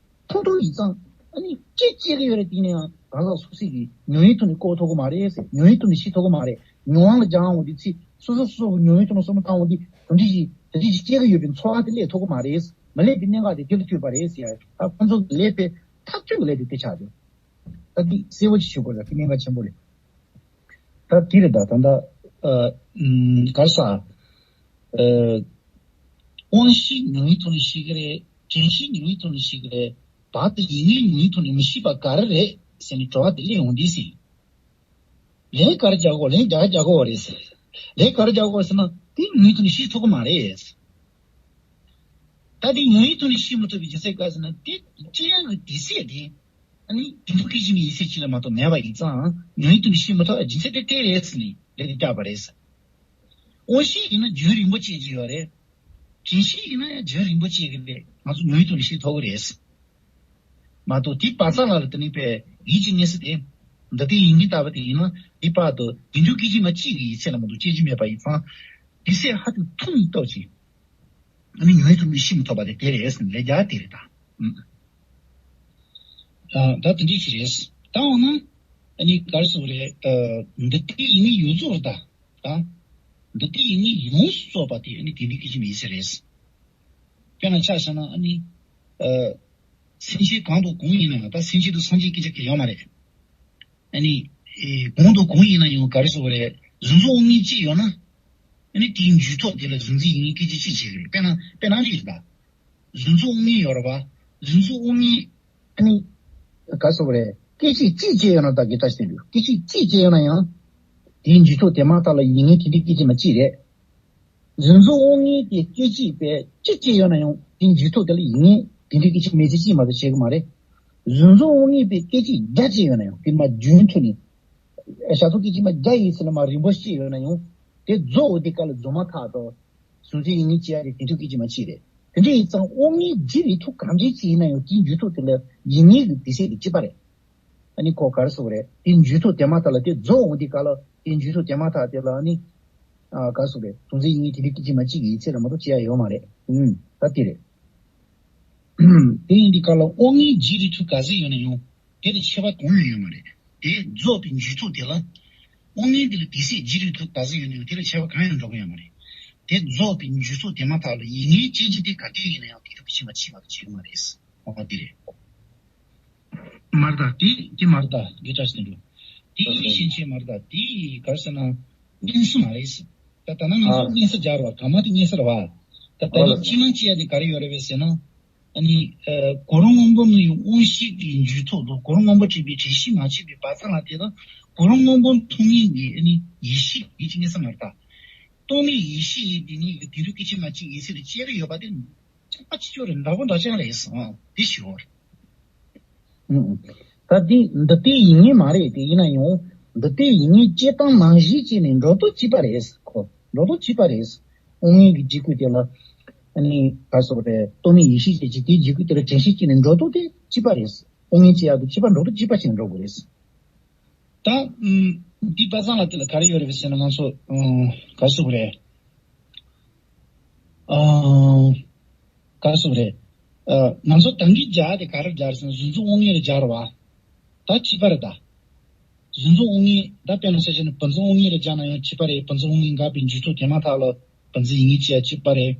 མཐོང་ཐུབ་ཡིན་ཙང་། ཨ་ནི་སྐྱེ་སྐྱེ་གི་ཡོད་རེད། དེ་ནས་ཡང་གང་ཟག་སོ་སོ་གི་མྱོང་བའི་ཐོག་ནས་བཀོད་ཐུབ་ཀྱི་མ་རེད་ཟེར། མྱོང་བའི་ཐོག་ནས་ཤེས་ཐུབ་ཀྱི་མ་རེད། མྱོང་བ་ལ་སྦྱང་འོང་དུས་ཚེ་སོ་སོ་སོ་སོ་གི་མྱོང་བའི་ཐོག་ནས་བསམ་བློ་བཏང་འོང་དུས་དེ་འདྲ་ཞིག་དེ་འདྲ་ཞིག་སྐྱེ་གི་ཡོད་པའི་ཚོར་བ་དེ་སླེབས་ཐུབ་ཀྱི་མ་རེད། མ་སླེབས་པའི་གནད་འགག་དེ་དེ་ལ་ཐུག་པ་རེད་ཟེར་ཡ། ད་ཁོང་ཚོ་གི་ལས་པའི་ཐག་གཅོད་ཀྱི་ལས་དེ་དེ་ཆགས་འདུག་ད་འདི་གསལ་བོ་ཅིག་ཞུ་དགོས་རེད། དེ་གནད་འགག་ཆེན་པོ་རེད། ད་དེ་རེད། ད་ད་ད་ཨ་ཨུམ་ག་རེ་ཟ། ཨ་དབང་ཤེས་མྱོང་བའི་ཐོག་ནས་ཤེས་ཀྱི་རེད། དྲན་ཤེས་མྱོང་བའི་ཐོག་ནས་ཤེས་ཀྱི་རེད། བར་དུ་ཡིན་ངེས་མྱོང་བའི་ཐོག་ནས་མི་ཤེས་པ་ག་རེ་རེད་ཟེར་ནས་དྲི་བ་དེ་སླེབས་འོང་དུས་ཟེར། ལན་ག་རེ་རྒྱག་དགོས། ལན་རྒྱག་རྒྱག་དགོས་རེད་ཟེར། ལན་ག་རེ་རྒྱག་དགོས་ཟེར་ན། དེ་མྱོང་བའི་ཐོག་ནས་ཤེས་ཐུབ་ཀྱི་མ་རེད། ད་དེ་མྱོང་བའི་ཐོག་ནས་ཤེས་མི་ཐུབ་པའི་རྒྱུ་མཚན་ག་རེ་ཟེར་ན། དེ་སྐྱེ་ཡག་གི་དུས་ཚོད་དེ་ཨ་ནི་དེ་འདུག་སྐད་ཅིག་མའི་ཡིད་ཚད་ཅིག་ལ་མ་གཏོགས་མེད་པ་ཡིན་ཙང་། མྱོང་བའི་ཐོག་ནས་ཤེས་མི་ཐུབ་པའི་རྒྱུ་མཚན་དེ་དེ་རེད་ཟེར་ནས་ལན་དེ་བརྒྱབ་པ་རེད་ཟེར། དབང་ཤེས་ཡིན་ན་རྒྱུན་རིང་པོ་སྐྱེ་གི་ཡོད་རེད། དྲན་ཤེས་ཡིན་ན་ཡང་རྒྱུན་རིང་པོ་སྐྱེ་གི་རེད། ང་ཚོ་མྱོང་བའི་ཐོག་ནས་ཤེས་ཐུབ་ཀྱི་རེད་ཟེར། མ་གཏོགས་དེ་བག་ཚ་ལ་ལ་དེ་ནི་པས། ཡིད་ཀྱི་གནས་ས་དེ། འདི་ལྟའི་ཡིད་ངེས་ལྟ་བུ་དེ་ཡིན་ན་འདི་བར་དུ་དེ་འདུག་སྐད་ཅིག་མ་གཅིག་གི་ཡིད་ཚད་ལ་མ་གཏོགས་སྐྱེ་རྒྱུ་མེད་པ་ཡིན་ཙང་། དེ་ཚེ་ཧ་ཅང་ཐུང་ངུ་ཏོག་ཅིག་ཨ་ནི་ཉོན་ཐུབ་ནི་ཤི་མི་ཐུབ་པ་དེ་དེ་རེད་ཟེར་ནས་ལས་རྒྱ་དེ་རེད་ད། ཨ། ད་དེ་འདྲ་ཞིག་རེད། ད་འོ་ན་ཨ་ནི་ག་རེ་ཟེར་དགོས་རེད། ཨ། འདི་ལྟའི་ཡིད་ངེས་ཡོད་ཚོད་རེད་ད། ད་འདི་ལྟའི་ཡིད་ངེས་ཡོངས་སུ་རྫོགས་པ་དེ་ཨ་ནི་དེ་འདུག་སྐད་ཅིག་མ་ཡིན་ས་རེད། དཔེར་ན་ཆ་བཞག་ན་ཨ་ནི། ཨ། སེམས་ཅན་གང་དང་གང་ཡིན་ན་ཡང་ད་སེམས་ཅན་དང་སངས་རྒྱས་སྐད་ཆ་གང་ཡོད་མ་རེད། ཨ་ནི། ཨེ། གང་དང་གང་ཡིན་ན་ཡང་ག་རེ་ཟེར་དགོས་རེད། གཟུགས་འཛིན་དབང་མངོན་གཅིག་ཡོད་ན། ཨ་ནི་དེའི་འཇུག་ཐོག་དེ་ལ་གཟུགས་འཛིན་ཡིད་ངེས་སྐད་ཅིག་གཅིག་བྱེད་ཀྱི་རེད། དཔེར་ན་དཔེར་ན་རེད་ད། གཟུགས་འཛིན་དབང་མངོན་ཡོད་རེད་པ། གཟུགས་འཛིན་དབང་མངོན། ཨ་ནི། ག་རེ་ཟེར་དགོས་རེད། སྐད་ཅིག་གཅིག་བྱས་ཡོད་ན་ད་གི་ད་ཞིག་འདུག་སྐད་ཅིག་གཅིག་བྱས་ཡོད་ན་ཡང་། དེའི་འཇུག་ཐོག་དེ་མ་ཐག་ལ་ཡིད་ངེས་དེ་འདྲའི་སྐད་ཅིག་མ་གཅིག་རེད། གཟུགས་འཛིན་དབང་མངོན་དེ་སྐད་ཅིག་པས་གཅིག་བྱས་ཡོད་ན་ཡང་དེའི་འཇུག་ཐོག་དེ་ལ་ཡིད་ངེས་དེ་འདྲའི་སྐད་ཅིག་མ་གཅིག་གཅིག་མ་གཏོགས་བྱེད་ཀྱི་མ་རེད། གཟུགས་འཛིན་དབང་མངོན་པས་སྐད་ཅིག་བརྒྱ་བྱས་ཡོད་ན་ཡང་དེ་མ་རྒྱུན་མཐུད་ནས། ཞག་ཐོག་སྐད་ཅིག་མ་བརྒྱ་ཡི་ཚེ་ལ་མ་རིམ་པ་བྱས་ཡོད་ན་ཡང་དེ་རྫོགས་འོང་དེ་ག་ལ་རྫོགས་མ་ཐག་ཏུ། གཟུགས་འཛིན་ཡིད་ངེས་བྱེད་ཡ་དེ་དེ་འདུག་སྐད་ཅིག་མ་གཅིག་རེད། དེ་འདྲ་ཡིན་ཙང་དབང་མངོན་གྱི་རིགས་དྲུག་གང་འདྲ་ཅིག་ཡིན་ན་ཡང་དེའི་འཇུག་ཐོག་དེ་ལ་ཡིད་ངེས་ཀྱི་དེ་ཚེ་དེ་གཅིག་པ་རེད། ཨ་ནི་ཁོ་ག་རེ་ཟེར་དགོས་རེད། དེའི་འཇུག་ཐོག་དེ་མ་ཐག་ལ་དེ་རྫོགས་འོང་དེ་ག་ལ་དེའི་འཇུག་ཐོག་དེ་མ་ཐག་དེ་ལ་ཨ་ནི། ཨ། ག་རེ་ཟེར་དགོས་རེད། གཟུགས་འཛིན་ཡིད་ངེས་དེ་འདྲའི་སྐད་ཅིག་མ་གཅིག་གི་ཡིད་ཚད་ལ་མ་གཏོགས་བྱེད་ཡ་ཡོད་མ་རེད། ཨུམ། ད་དེ་རེད། དེ་ཡིན་དུས་ག་ལ་དབང་མངོན་གྱི་རིགས་དྲུག་ག་ཚོད་ཡོད་ན་ཡང་དེ་ལ་ཁྱད་པར་གང་ཡང་ཡོད་མ་རེད། དེ་རྫོགས་པའི་འཇུག་ཐོག་དེ་ལ། དབང་མངོན་དེ་ལ་དེ་ཚེ་གྱི་རིགས་དྲུག་ག་ཚོད་ཡོད་ན་ཡང་དེ་ལ་ཁྱད་པར་གང་ཡང་འགྲོ་གི་ཡོད་མ་རེད། དེ་རྫོགས་པའི་འཇུག་ཐོག་དེ་མ་ཐག་ལ་ཡིད་ངེས་སྐད་ཅིག་དེ་ག་དུས་ཡིན་ན་ཡང་དེ་དུས་ཕྱི་མ་ཕྱི་མ་དུ་བྱེད་ཀྱི་མ་རེད། འོ་དེ་རེད། མ་རེད་ད། དེ་དེ་མ་རེད་ད། དགེ་བཀྲ་ཤིས་དོན་གྲུབ། དེ་ཡིད་ཤེས་ཆེན་མ་རེད་ད། དེ་ག་རེ་ཟེར་ན། གཉན་ས་མ་རེད་ཟེར། ད་ད་ནང་ང་ཚོ་ཨ། གཉན་ས་སྦྱར་བ་ག་མ་དེ་གཉན་ས་རེད་བ། ད་ད་ཨ་ནི་ལ། སྤྱི་ནང་སྤྱི་ཡ་དེ་ག་རེ་ཡོད་རེད་བས་ཟེར་ན། ཨ་ནི། ཨ། གོ་རིམ་སྔོན་པོ་ནས་དབང་ཤེས་ཀྱི་འཇུག་ཐོག་ཏུ་གོ་རིམ་སྔོན་པོ་དྲན་པའི་དྲན་ཤེས་མ་བྱས་པའི་བར་མཚམས་ལ་དེ་དང་གོ་རིམ་སྔོན་པོ་མཐོང་ཉིད་ཀྱི་ཨ་ནི་ཡེ་ཤེས་ཀྱི་གཉན་ས་མ་རེད་ད། སྟོང་ཉིད་ཡེ་ཤེས་ཡིན་དེ་ཉིད་ཀྱི་དེ་དུས་སྐད་ཅིག་མ་གཅིག་ཡིད་ཚད་དུ་སྐྱེ་གི་ཡོད་པ་དེ། ཁྱད་པར་ཆེ་ཆུང་རེད། འདྲ་པོ་འདྲ་ཆགས་རེད་ཟེར། དེ་ཞུ་བ་རེད། ཨང་། ད་དེ་འདི་ལྟའི་ཡིད་ངེས་མ་རེད། དེ་ཡིན་ན་ཡང་འདི་ལྟའི་ཡིད་ངེས་སྐྱེ་སྟངས་ནང་བཞིན་བྱས་ནས་འགྲོ་དོན་གཅིག་པ་རེད་ཁོ། འགྲོ་དོན་གཅིག་པ་རེད། དབང་མངོན་གྱི་འཇུག་སྒོ་དེ་ལ། ཨ་ནི་ག་རེ་ཟེར་དགོས་རེད། སྟོང་ཉིད་ཡེ་ཤེས་ཅན་གྱི་དེའི་འཇུག་སྒོ་དེ་ལ་དྲན་ཤེས་བྱས་ནས་འགྲོ་དོན་དེ་གཅིག་པ་རེད། དབང་མངོན་སྐྱེ་ཡག་དུ་གཅིག་པ་འགྲོ་དོན་གཅིག་པ་བྱས་ནས་འགྲོ་དགོས་རེད། ད། ཨུམ། འདི་པ་སངས་ལ་དེ་ལ་ག་རེ་ཡོད་རེད་ཟེར་ན་ང་ཚོ། ཨུམ། ག་རེ་ཟེར་དགོས་རེད། ཨུམ། ག་རེ་ཟེར་དགོས་རེད། ཨ། ང་ཚོ་ད་གིན་སྦྱར་དེ་ག་རེ་སྦྱར་ཟེར་ན་གཟུགས་འཛིན་དབང་མངོན་ལ་སྦྱར་བ། ད་གཅིག་པ་རེད་ད། གཟུགས་འཛིན་དབང་མངོན་ད་དཔེར་ན་ཆ་བཞག་ན་བུམ་འཛིན་དབང་མངོན་ལ་སྦྱར་ན་ཡང་གཅིག་པ་རེད། བུམ་འཛིན་དབང་མངོན་འགགས་པའི་འཇུག་ཐོག་དེ་མ་ཐག་ལ་བུམ་འཛིན་ཡིད་ངེས་སྐྱེ་ཡག་གཅིག་པ་རེད།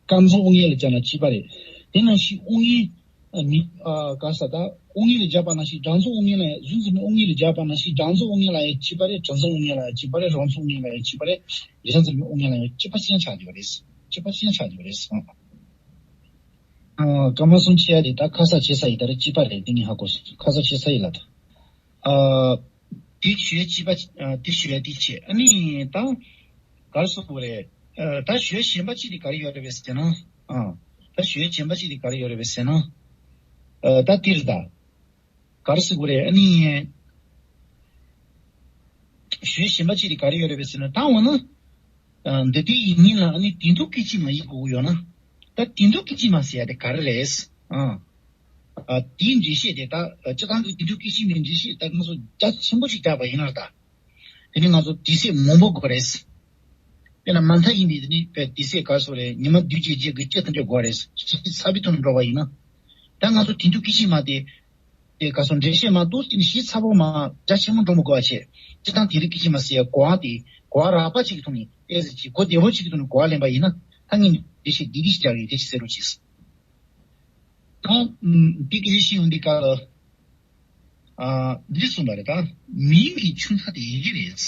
རྐང་འཛིན་དབང་མངོན་ལ་སྦྱར་ན་གཅིག་པ་རེད། དེ་ནང་བཞིན་དབང་མངོན། ཨ། མི། ཨ། ག་ས་ད། དབང་མངོན་ལ་སྦྱར་བ་ནང་བཞིན་སྒྲ་འཛིན་དབང་མངོན་ལ་ཡང་། གཟུགས་འཛིན་མའི་དབང་མངོན་ལ་སྦྱར་བ་ནང་བཞིན་སྒྲ་འཛིན་དབང་མངོན་ལ་ཡང་གཅིག་པ་རེད། དྲི་འཛིན་དབང་མངོན་ལ་ཡང་གཅིག་པ་རེད། རང་འཛིན་དབང་མངོན་ལ་ཡང་གཅིག་པ་རེད། རེག་བྱ་འཛིན་མའི་དབང་མངོན་ལ་ཡང་གཅིག་པ་ཅན་ཆགས་ཡོད་རེད། གཅིག་པ་ཅན་ཆགས་ཡོད་རེད། ཨ། སྐར་མ་གསུམ་ཕྱེ་ཡ་དེ་ད་ཁ་ས་ཕྱེ་ས་ཡི་ད་རེད། གཅིག་པ་རེད། དེ་ངས་ཧ་གོ་སོང་། ཁ་ས་ཕྱེ་ས་ཡི་ལ་ད། ཨ། དེ་ཞུ་ཡ་གཅིག་པ། ཨ། དེ་ཞུ་ཡ་དེ་བྱས། ཨ་ནི་ད་ག་རེ་ཟེར་དགོས་རེད། ཨ། ད་ཞུ་ཡ་གཞན་པ་གཅིག་དེ་ག་རེ་ཡོད་རེད་བས་ཟེར་ན། ཨ། ད་ཞུ་ཡ་གཞན་པ་གཅིག་དེ་ག་རེ་ཡོད་རེད་བས་ཟེར་ན། ཨ། ད་དེ་རེད་ད། ག་རེ་ཟེར་དགོས་རེད། ཨ་ནི། ཞུ་ཡ་གཞན་པ་གཅིག་དེ་ག་རེ་ཡོད་རེད་བས་ཟེར་ན། ད་འོ་ན། ཨ། འདི་ལྟའི་ཡིད་ངེས་ལ་ཨ་ནི་དེ་འདུག་སྐད་ཅིག་མ་ཡིན་དགོས་ཀྱི་ཡོད་ན། ད་དེ་འདུག་སྐད་ཅིག་མ་ཟེར་ཡ་དེ་ག་རེ་རེད། ཨ། ཨ། དེའི་འགྲེལ་བཤད་དེ་ད་སྤྱིར་བཏང་གི་དེ་འདུག་སྐད་ཅིག་མའི་འགྲེལ་བཤད་ད་ང་ཚོ་རྒྱ་ཆེན་པོ་ཞིག་བརྒྱབ་པ་ཡིན་ན་ད། དེ་ནི་ང་ཚོ་དུས་ཚོད་མང་པོ་དགོས་རེད། དཔེར་ན་མ་མཐའ་ཡིན་པའི་དེ་ནི་དཔེ་དུས་ཚོད་ག་ཚོད་རེད། ཉི་མ་བདུན་བརྒྱད་བརྒྱད་ཀྱི་སྤྱི་དང་འདྲ་དགོས་རེད། ཞིབ་ཚགས་པའི་ཐོག་ནས་འགྲོ་བ་ཡིན་ན། ད་ང་ཚོ་དེ་འདུག་སྐད་ཅིག་མ་དེ། དེ་ག་ཚོད་འགྲེལ་བཤད་མ་གཏོགས་དེ་ནི་ཞིབ་ཚགས་པོ་མ་རྒྱ་ཆེན་པོ་འགྲོ་མི་དགོས་པ་བྱས། སྤྱིར་བཏང་དེ་འདུག་སྐད་ཅིག་མ་ཟེར་ཡ་གོ་བ་དེ་གོ་བ་རགས་པ་ཅིག་གི་ཐོག་ནས་ཨེ་ཟེར་གྱི་གོ་བདེ་བོ་ཅིག་གི་ཐོག་ནས་གོ་བ་ལེན་པ་ཡིན་ན། ད་ངས་འགྲེལ་བཤད་འདི་འདི་ཞིག་རྒྱག་གི་ཡིན། དེ་ཅིག་གསལ་པོ་བྱས། ད། ཨུམ། འདི་སྐད་ཆ་བཤད་ཡོང་དུས་སྐབས་ལ། ཨ། འདི་གསུངས་པ་རེད་ད། མིང་གི་ཆུང་མཐའ་དེ་ཡི་གེ་རེད།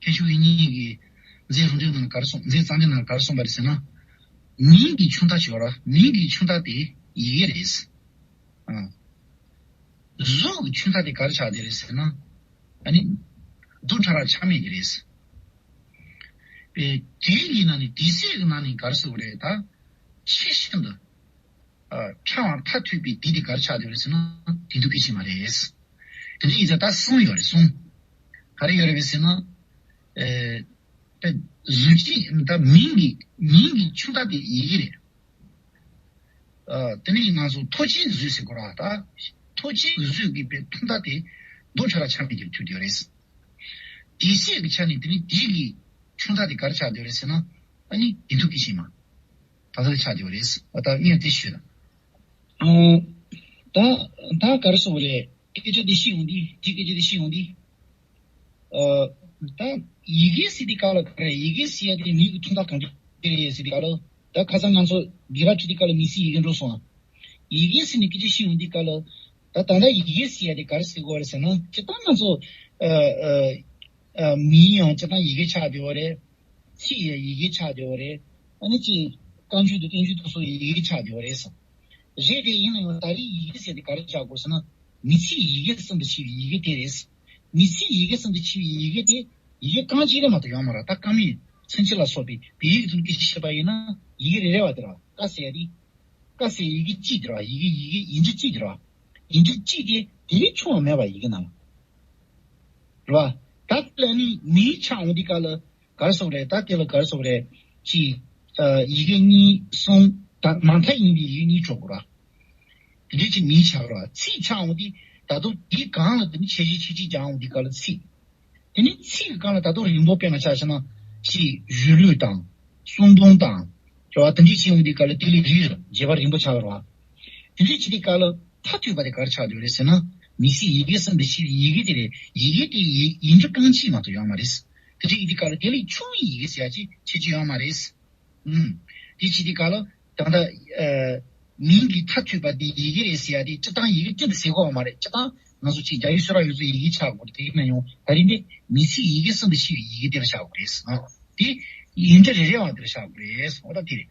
མཁན་ཆུང་དབྱིག་གཉེན་གྱིས་མཛད་རུང་འབྲིང་ནང་ག་རེ་གསུངས། མཛད་རྩ་འགྲེལ་ནང་ག་རེ་གསུངས་པ་རེད་ཟེར་ན། མིང་གི་ཆུང་མཐའ་ཞིག་ཡོད་ར། མིང་གི་ཆུང་མཐའ་དེ་ཡི་གེ་རེད། ཨ། གཟུགས་ཀྱི་ཆུང་མཐའ་དེ་ག་རེ་ཆགས་བསྡད་རེད་ཟེར་ན། ཨ་ནི། རྡུལ་ཕྲ་རབ་ཆ་མེད་དེ་རེད། པས་དེའི་ནང་ནས་དུས་ཚོད་ཀྱི་ནང་ནས་ག་རེ་ཟེར་དགོས་རེད་ད། ཆེས་ཤིན་ཏུ། ཨ། ཕྲ་བ་མཐའ་ཐུག་པའི་དུས་དེ་ག་རེ་ཆགས་བསྡད་རེད་ཟེར་ན། དེ་འདུག་སྐད་ཅིག་མ་རེད། དེ་འདྲ་ཡིན་ཙང་ད་གསུམ་ཡོད་རེད། གསུམ། ག་རེ་ཡོད་རེད་ཟེར་ན། ཨེ། ད་གཟུགས་ཅན་ད་མིང་གི་མིང་གི་ཆུང་མཐའ་དེ་ཡི་གེ་རེད། ཨ། དེ་ནས་ང་ཚོ་ཐོགས་བཅས་གཟུགས་ཟེར་དགོས་ར་ད། ཐོགས་བཅས་ཀྱི་བཟོས་ཀྱི་པའི་མཐོང་ཐག་དེ་འདོད་ཆགས་རང་ཆ་མེད་ཀྱི་ཐུག་བསྡད་ཡོད་རེད། དེ་བཤད་ཀྱི་ཆ་ནས་དེ་ནི་དེ་གི་ཆུང་མཐའ་དེ་ག་རེ་ཆགས་བསྡད་ཡོད་རེད་ཟེར་ན། ཨ་ནི་དེ་འདུག་གི་ཤེས་མ། ད་ལྟ་ཆགས་བསྡད་ཡོད་རེད། ཨ་ད་ངས་དེ་ཞུས་ན། ཨོ། ད་ད་ག་རེ་ཟེར་བ་རེད། སྐད་ཆ་འདི་ཤེས་ཡོང་དུས་དེ་སྐད་ཆ་འདི་ཤེས་ཡོང་དུས། ཨ་ད་ཡི་གེ་ཟེར་དུས་ག་ལ་ག་རེ་ཡི་གེ་ཟེར་ཡ་དེ་མིག་གི་མཐོང་ཐག་གང་འདྲ་རེད་ཟེར་དུས་ག་ལ། ད་ཁ་སང་ང་ཚོ་དགེ་རག་ཁྲིད་དུས་ག་ལ་མི་ཚེ་ཡི་གེ་འགྲོ་སོང་ཨ། ཡི་གེ་ཟེར་ནས་སྐད་ཆ་ཤེས་ཡོང་དུས་ག་ལ། ད་ད་ལྟ་ཡི་གེ་ཟེར་ཡ་དེ་ག་རེ་ཟེར་དགོས་རེད་ཟེར་ན། སྤྱིར་བཏང་ང་ཚོ་ཨ་ཨ་ཨ་མིང་ཡང་སྤྱིར་བཏང་ཡི་གེ་ཆགས་བསྡད་ཡོད་རེད། ཚིག་ཡང་ཡི་གེ་ཆགས་བསྡད་ཡོད་རེད། ཨ་ནི་ཅིག་བཀའ་འགྱུར་དང་བསྟན་འགྱུར་དེ་ཚོ་ཡི་གེ་ཆགས་བསྡད་ཡོད་རེད་ཟེར། རེད་དེ་ཡིན་ན་ཡང་ད་རེས་ཡི་གེ་ཟེར་དེ་ག་རེ་ཆགས་དགོས་ཟེར་ན། མི་ཚེའི་ཡི་གེ་གསུམ་དུ་ཕྱེ་བའི་ཡི་གེ་དེ་རེད། མི་ཚེའི་ཡི་གེ་གསུམ་དུ་ཕྱེ་བའི་ཡི་གེ་དེ་ཡི་གེ་རྐང་གཅིག་ལས་མ་གཏོགས་ཡོད་མ་རེད། ད་རྐང་མིན་ཚུན་ཆད་ལ་སོགས་པའི་བོད་ཡིག་དང་སྐད་ཆ་བཤད་པ་ཡིན་ན་ཡི་གེ་རེ་རེ་བ་དེ་རེད་བ། ཀ་ཟེར་ཡ་དེ། ཀ་ཟེར་ཡི་གེ་གཅིག་དེ་རེད་བ། ཡི་གེ་ཡི་གེ་ཡིག་འབྲུ་གཅིག་དེ་རེད་བ། ཡིག་འབྲུ་གཅིག་དེ་དེ་ལས་ཆུང་བ་མེད་པ་ཡི་གེ་ནང་ལ། རེད་བ། ད་དེ་ལ་ནི་མིང་ཆགས་འོང་དུས་ག་ལ་ག་རེ་ཟེར་དགོས་རེད། ད་དེ་ལ་ག་རེ་ཟེར་དགོས་རེད། ཅིག་ཨ་ཡི་གེ་གཉིས་གསུམ་ད་མ་མཐའ་ཡིན་པའི་ཡི་གེ་གཉིས་འཇོག་དགོས་རེད་བ། དེ་འདྲའི་ཅིག་མིང་ཆགས་རེད་བ། ཚིག་ཆགས་འོང་དུས་ད་དུང་དེའི་སྒང་ལ་དེ་ནི་ཆེ་ཆེ་ཆེ་ཆེ་རྒྱག་འོང་དུས་ག་ལ་ཚིག་དེ་ནི་ཚིག་གི་སྒང་ལ་ད་དུང་རིང་པོ་དཔེར་ན་ཆ་བཞག་ན་ཅིག་གཞུང་ལུགས་དང་གསུང་འབུམ་དང་། རེད་བ། དེ་འདྲའི་ཅིག་འོང་དུས་ག་ལ་དེ་ལས་རིང་རེད། རྒྱས་པ་རིང་པོ་ཆགས་རེད་བ། དེ་འདྲའི་ཅིག་དེ་ག་ལ་མཐར་ཐུག་པ་དེ་ག་རེ་ཆགས་བསྡད་ཡོད་རེད་ཟེར་ན། མི་ཚེའི་ཡི་གེ་གསུམ་དུ་ཕྱེ་བའི་ཡི་གེ་དེ་རེད། ཡི་གེ་དེ་ཡི་ཡིག་འབྲུ་རྐང་གཅིག་མ་གཏོགས་ཡོད་མ་རེད། དེ་འདྲའི་ཡི་གེ་ག་ལ་དེ་ལས་ཆུང་བའི་ཡི་གེ་ཟེར་ཡ་ཅིག་ཁྱད་ཆོས་ཡོད་མ་རེད། ཨུམ། དེ་ཅི་སྟེ་ག་ལ་ད་ལྟ་ཨ་མིང་གི་མཐར་ཐུག་པ་དེ་ཡི་གེ་རེད་ཟེར་ཡ་དེ་སྤྱིར་བཏང་ཡི་གེ་སྤྲིན་དུ་ཟེར་གོ་བ་མ་རེད། སྤྱིར་བཏང་ང་ཚོ་ཅིག་རྒྱ་ཡིག་ཤོ་ར་ཡོད་ཚོ་ཡི་གེ་ཆགས་དགོས་རེད། དེ་ཡིན་ན་ཡང་ད་རིང་འདི་མི་ཚེའི་ཡི་གེ་གསུམ་དུ་ཕྱེ་བའི་ཡི་གེ་དེ་ལ་ཆགས་དགོས་རེད། ཨ་དེ་ཡིག་འབྲུ་རེ་རེ་བ་དེ་ལ་ཆགས་དགོས་རེད། འོ་ད་དེ་རེད།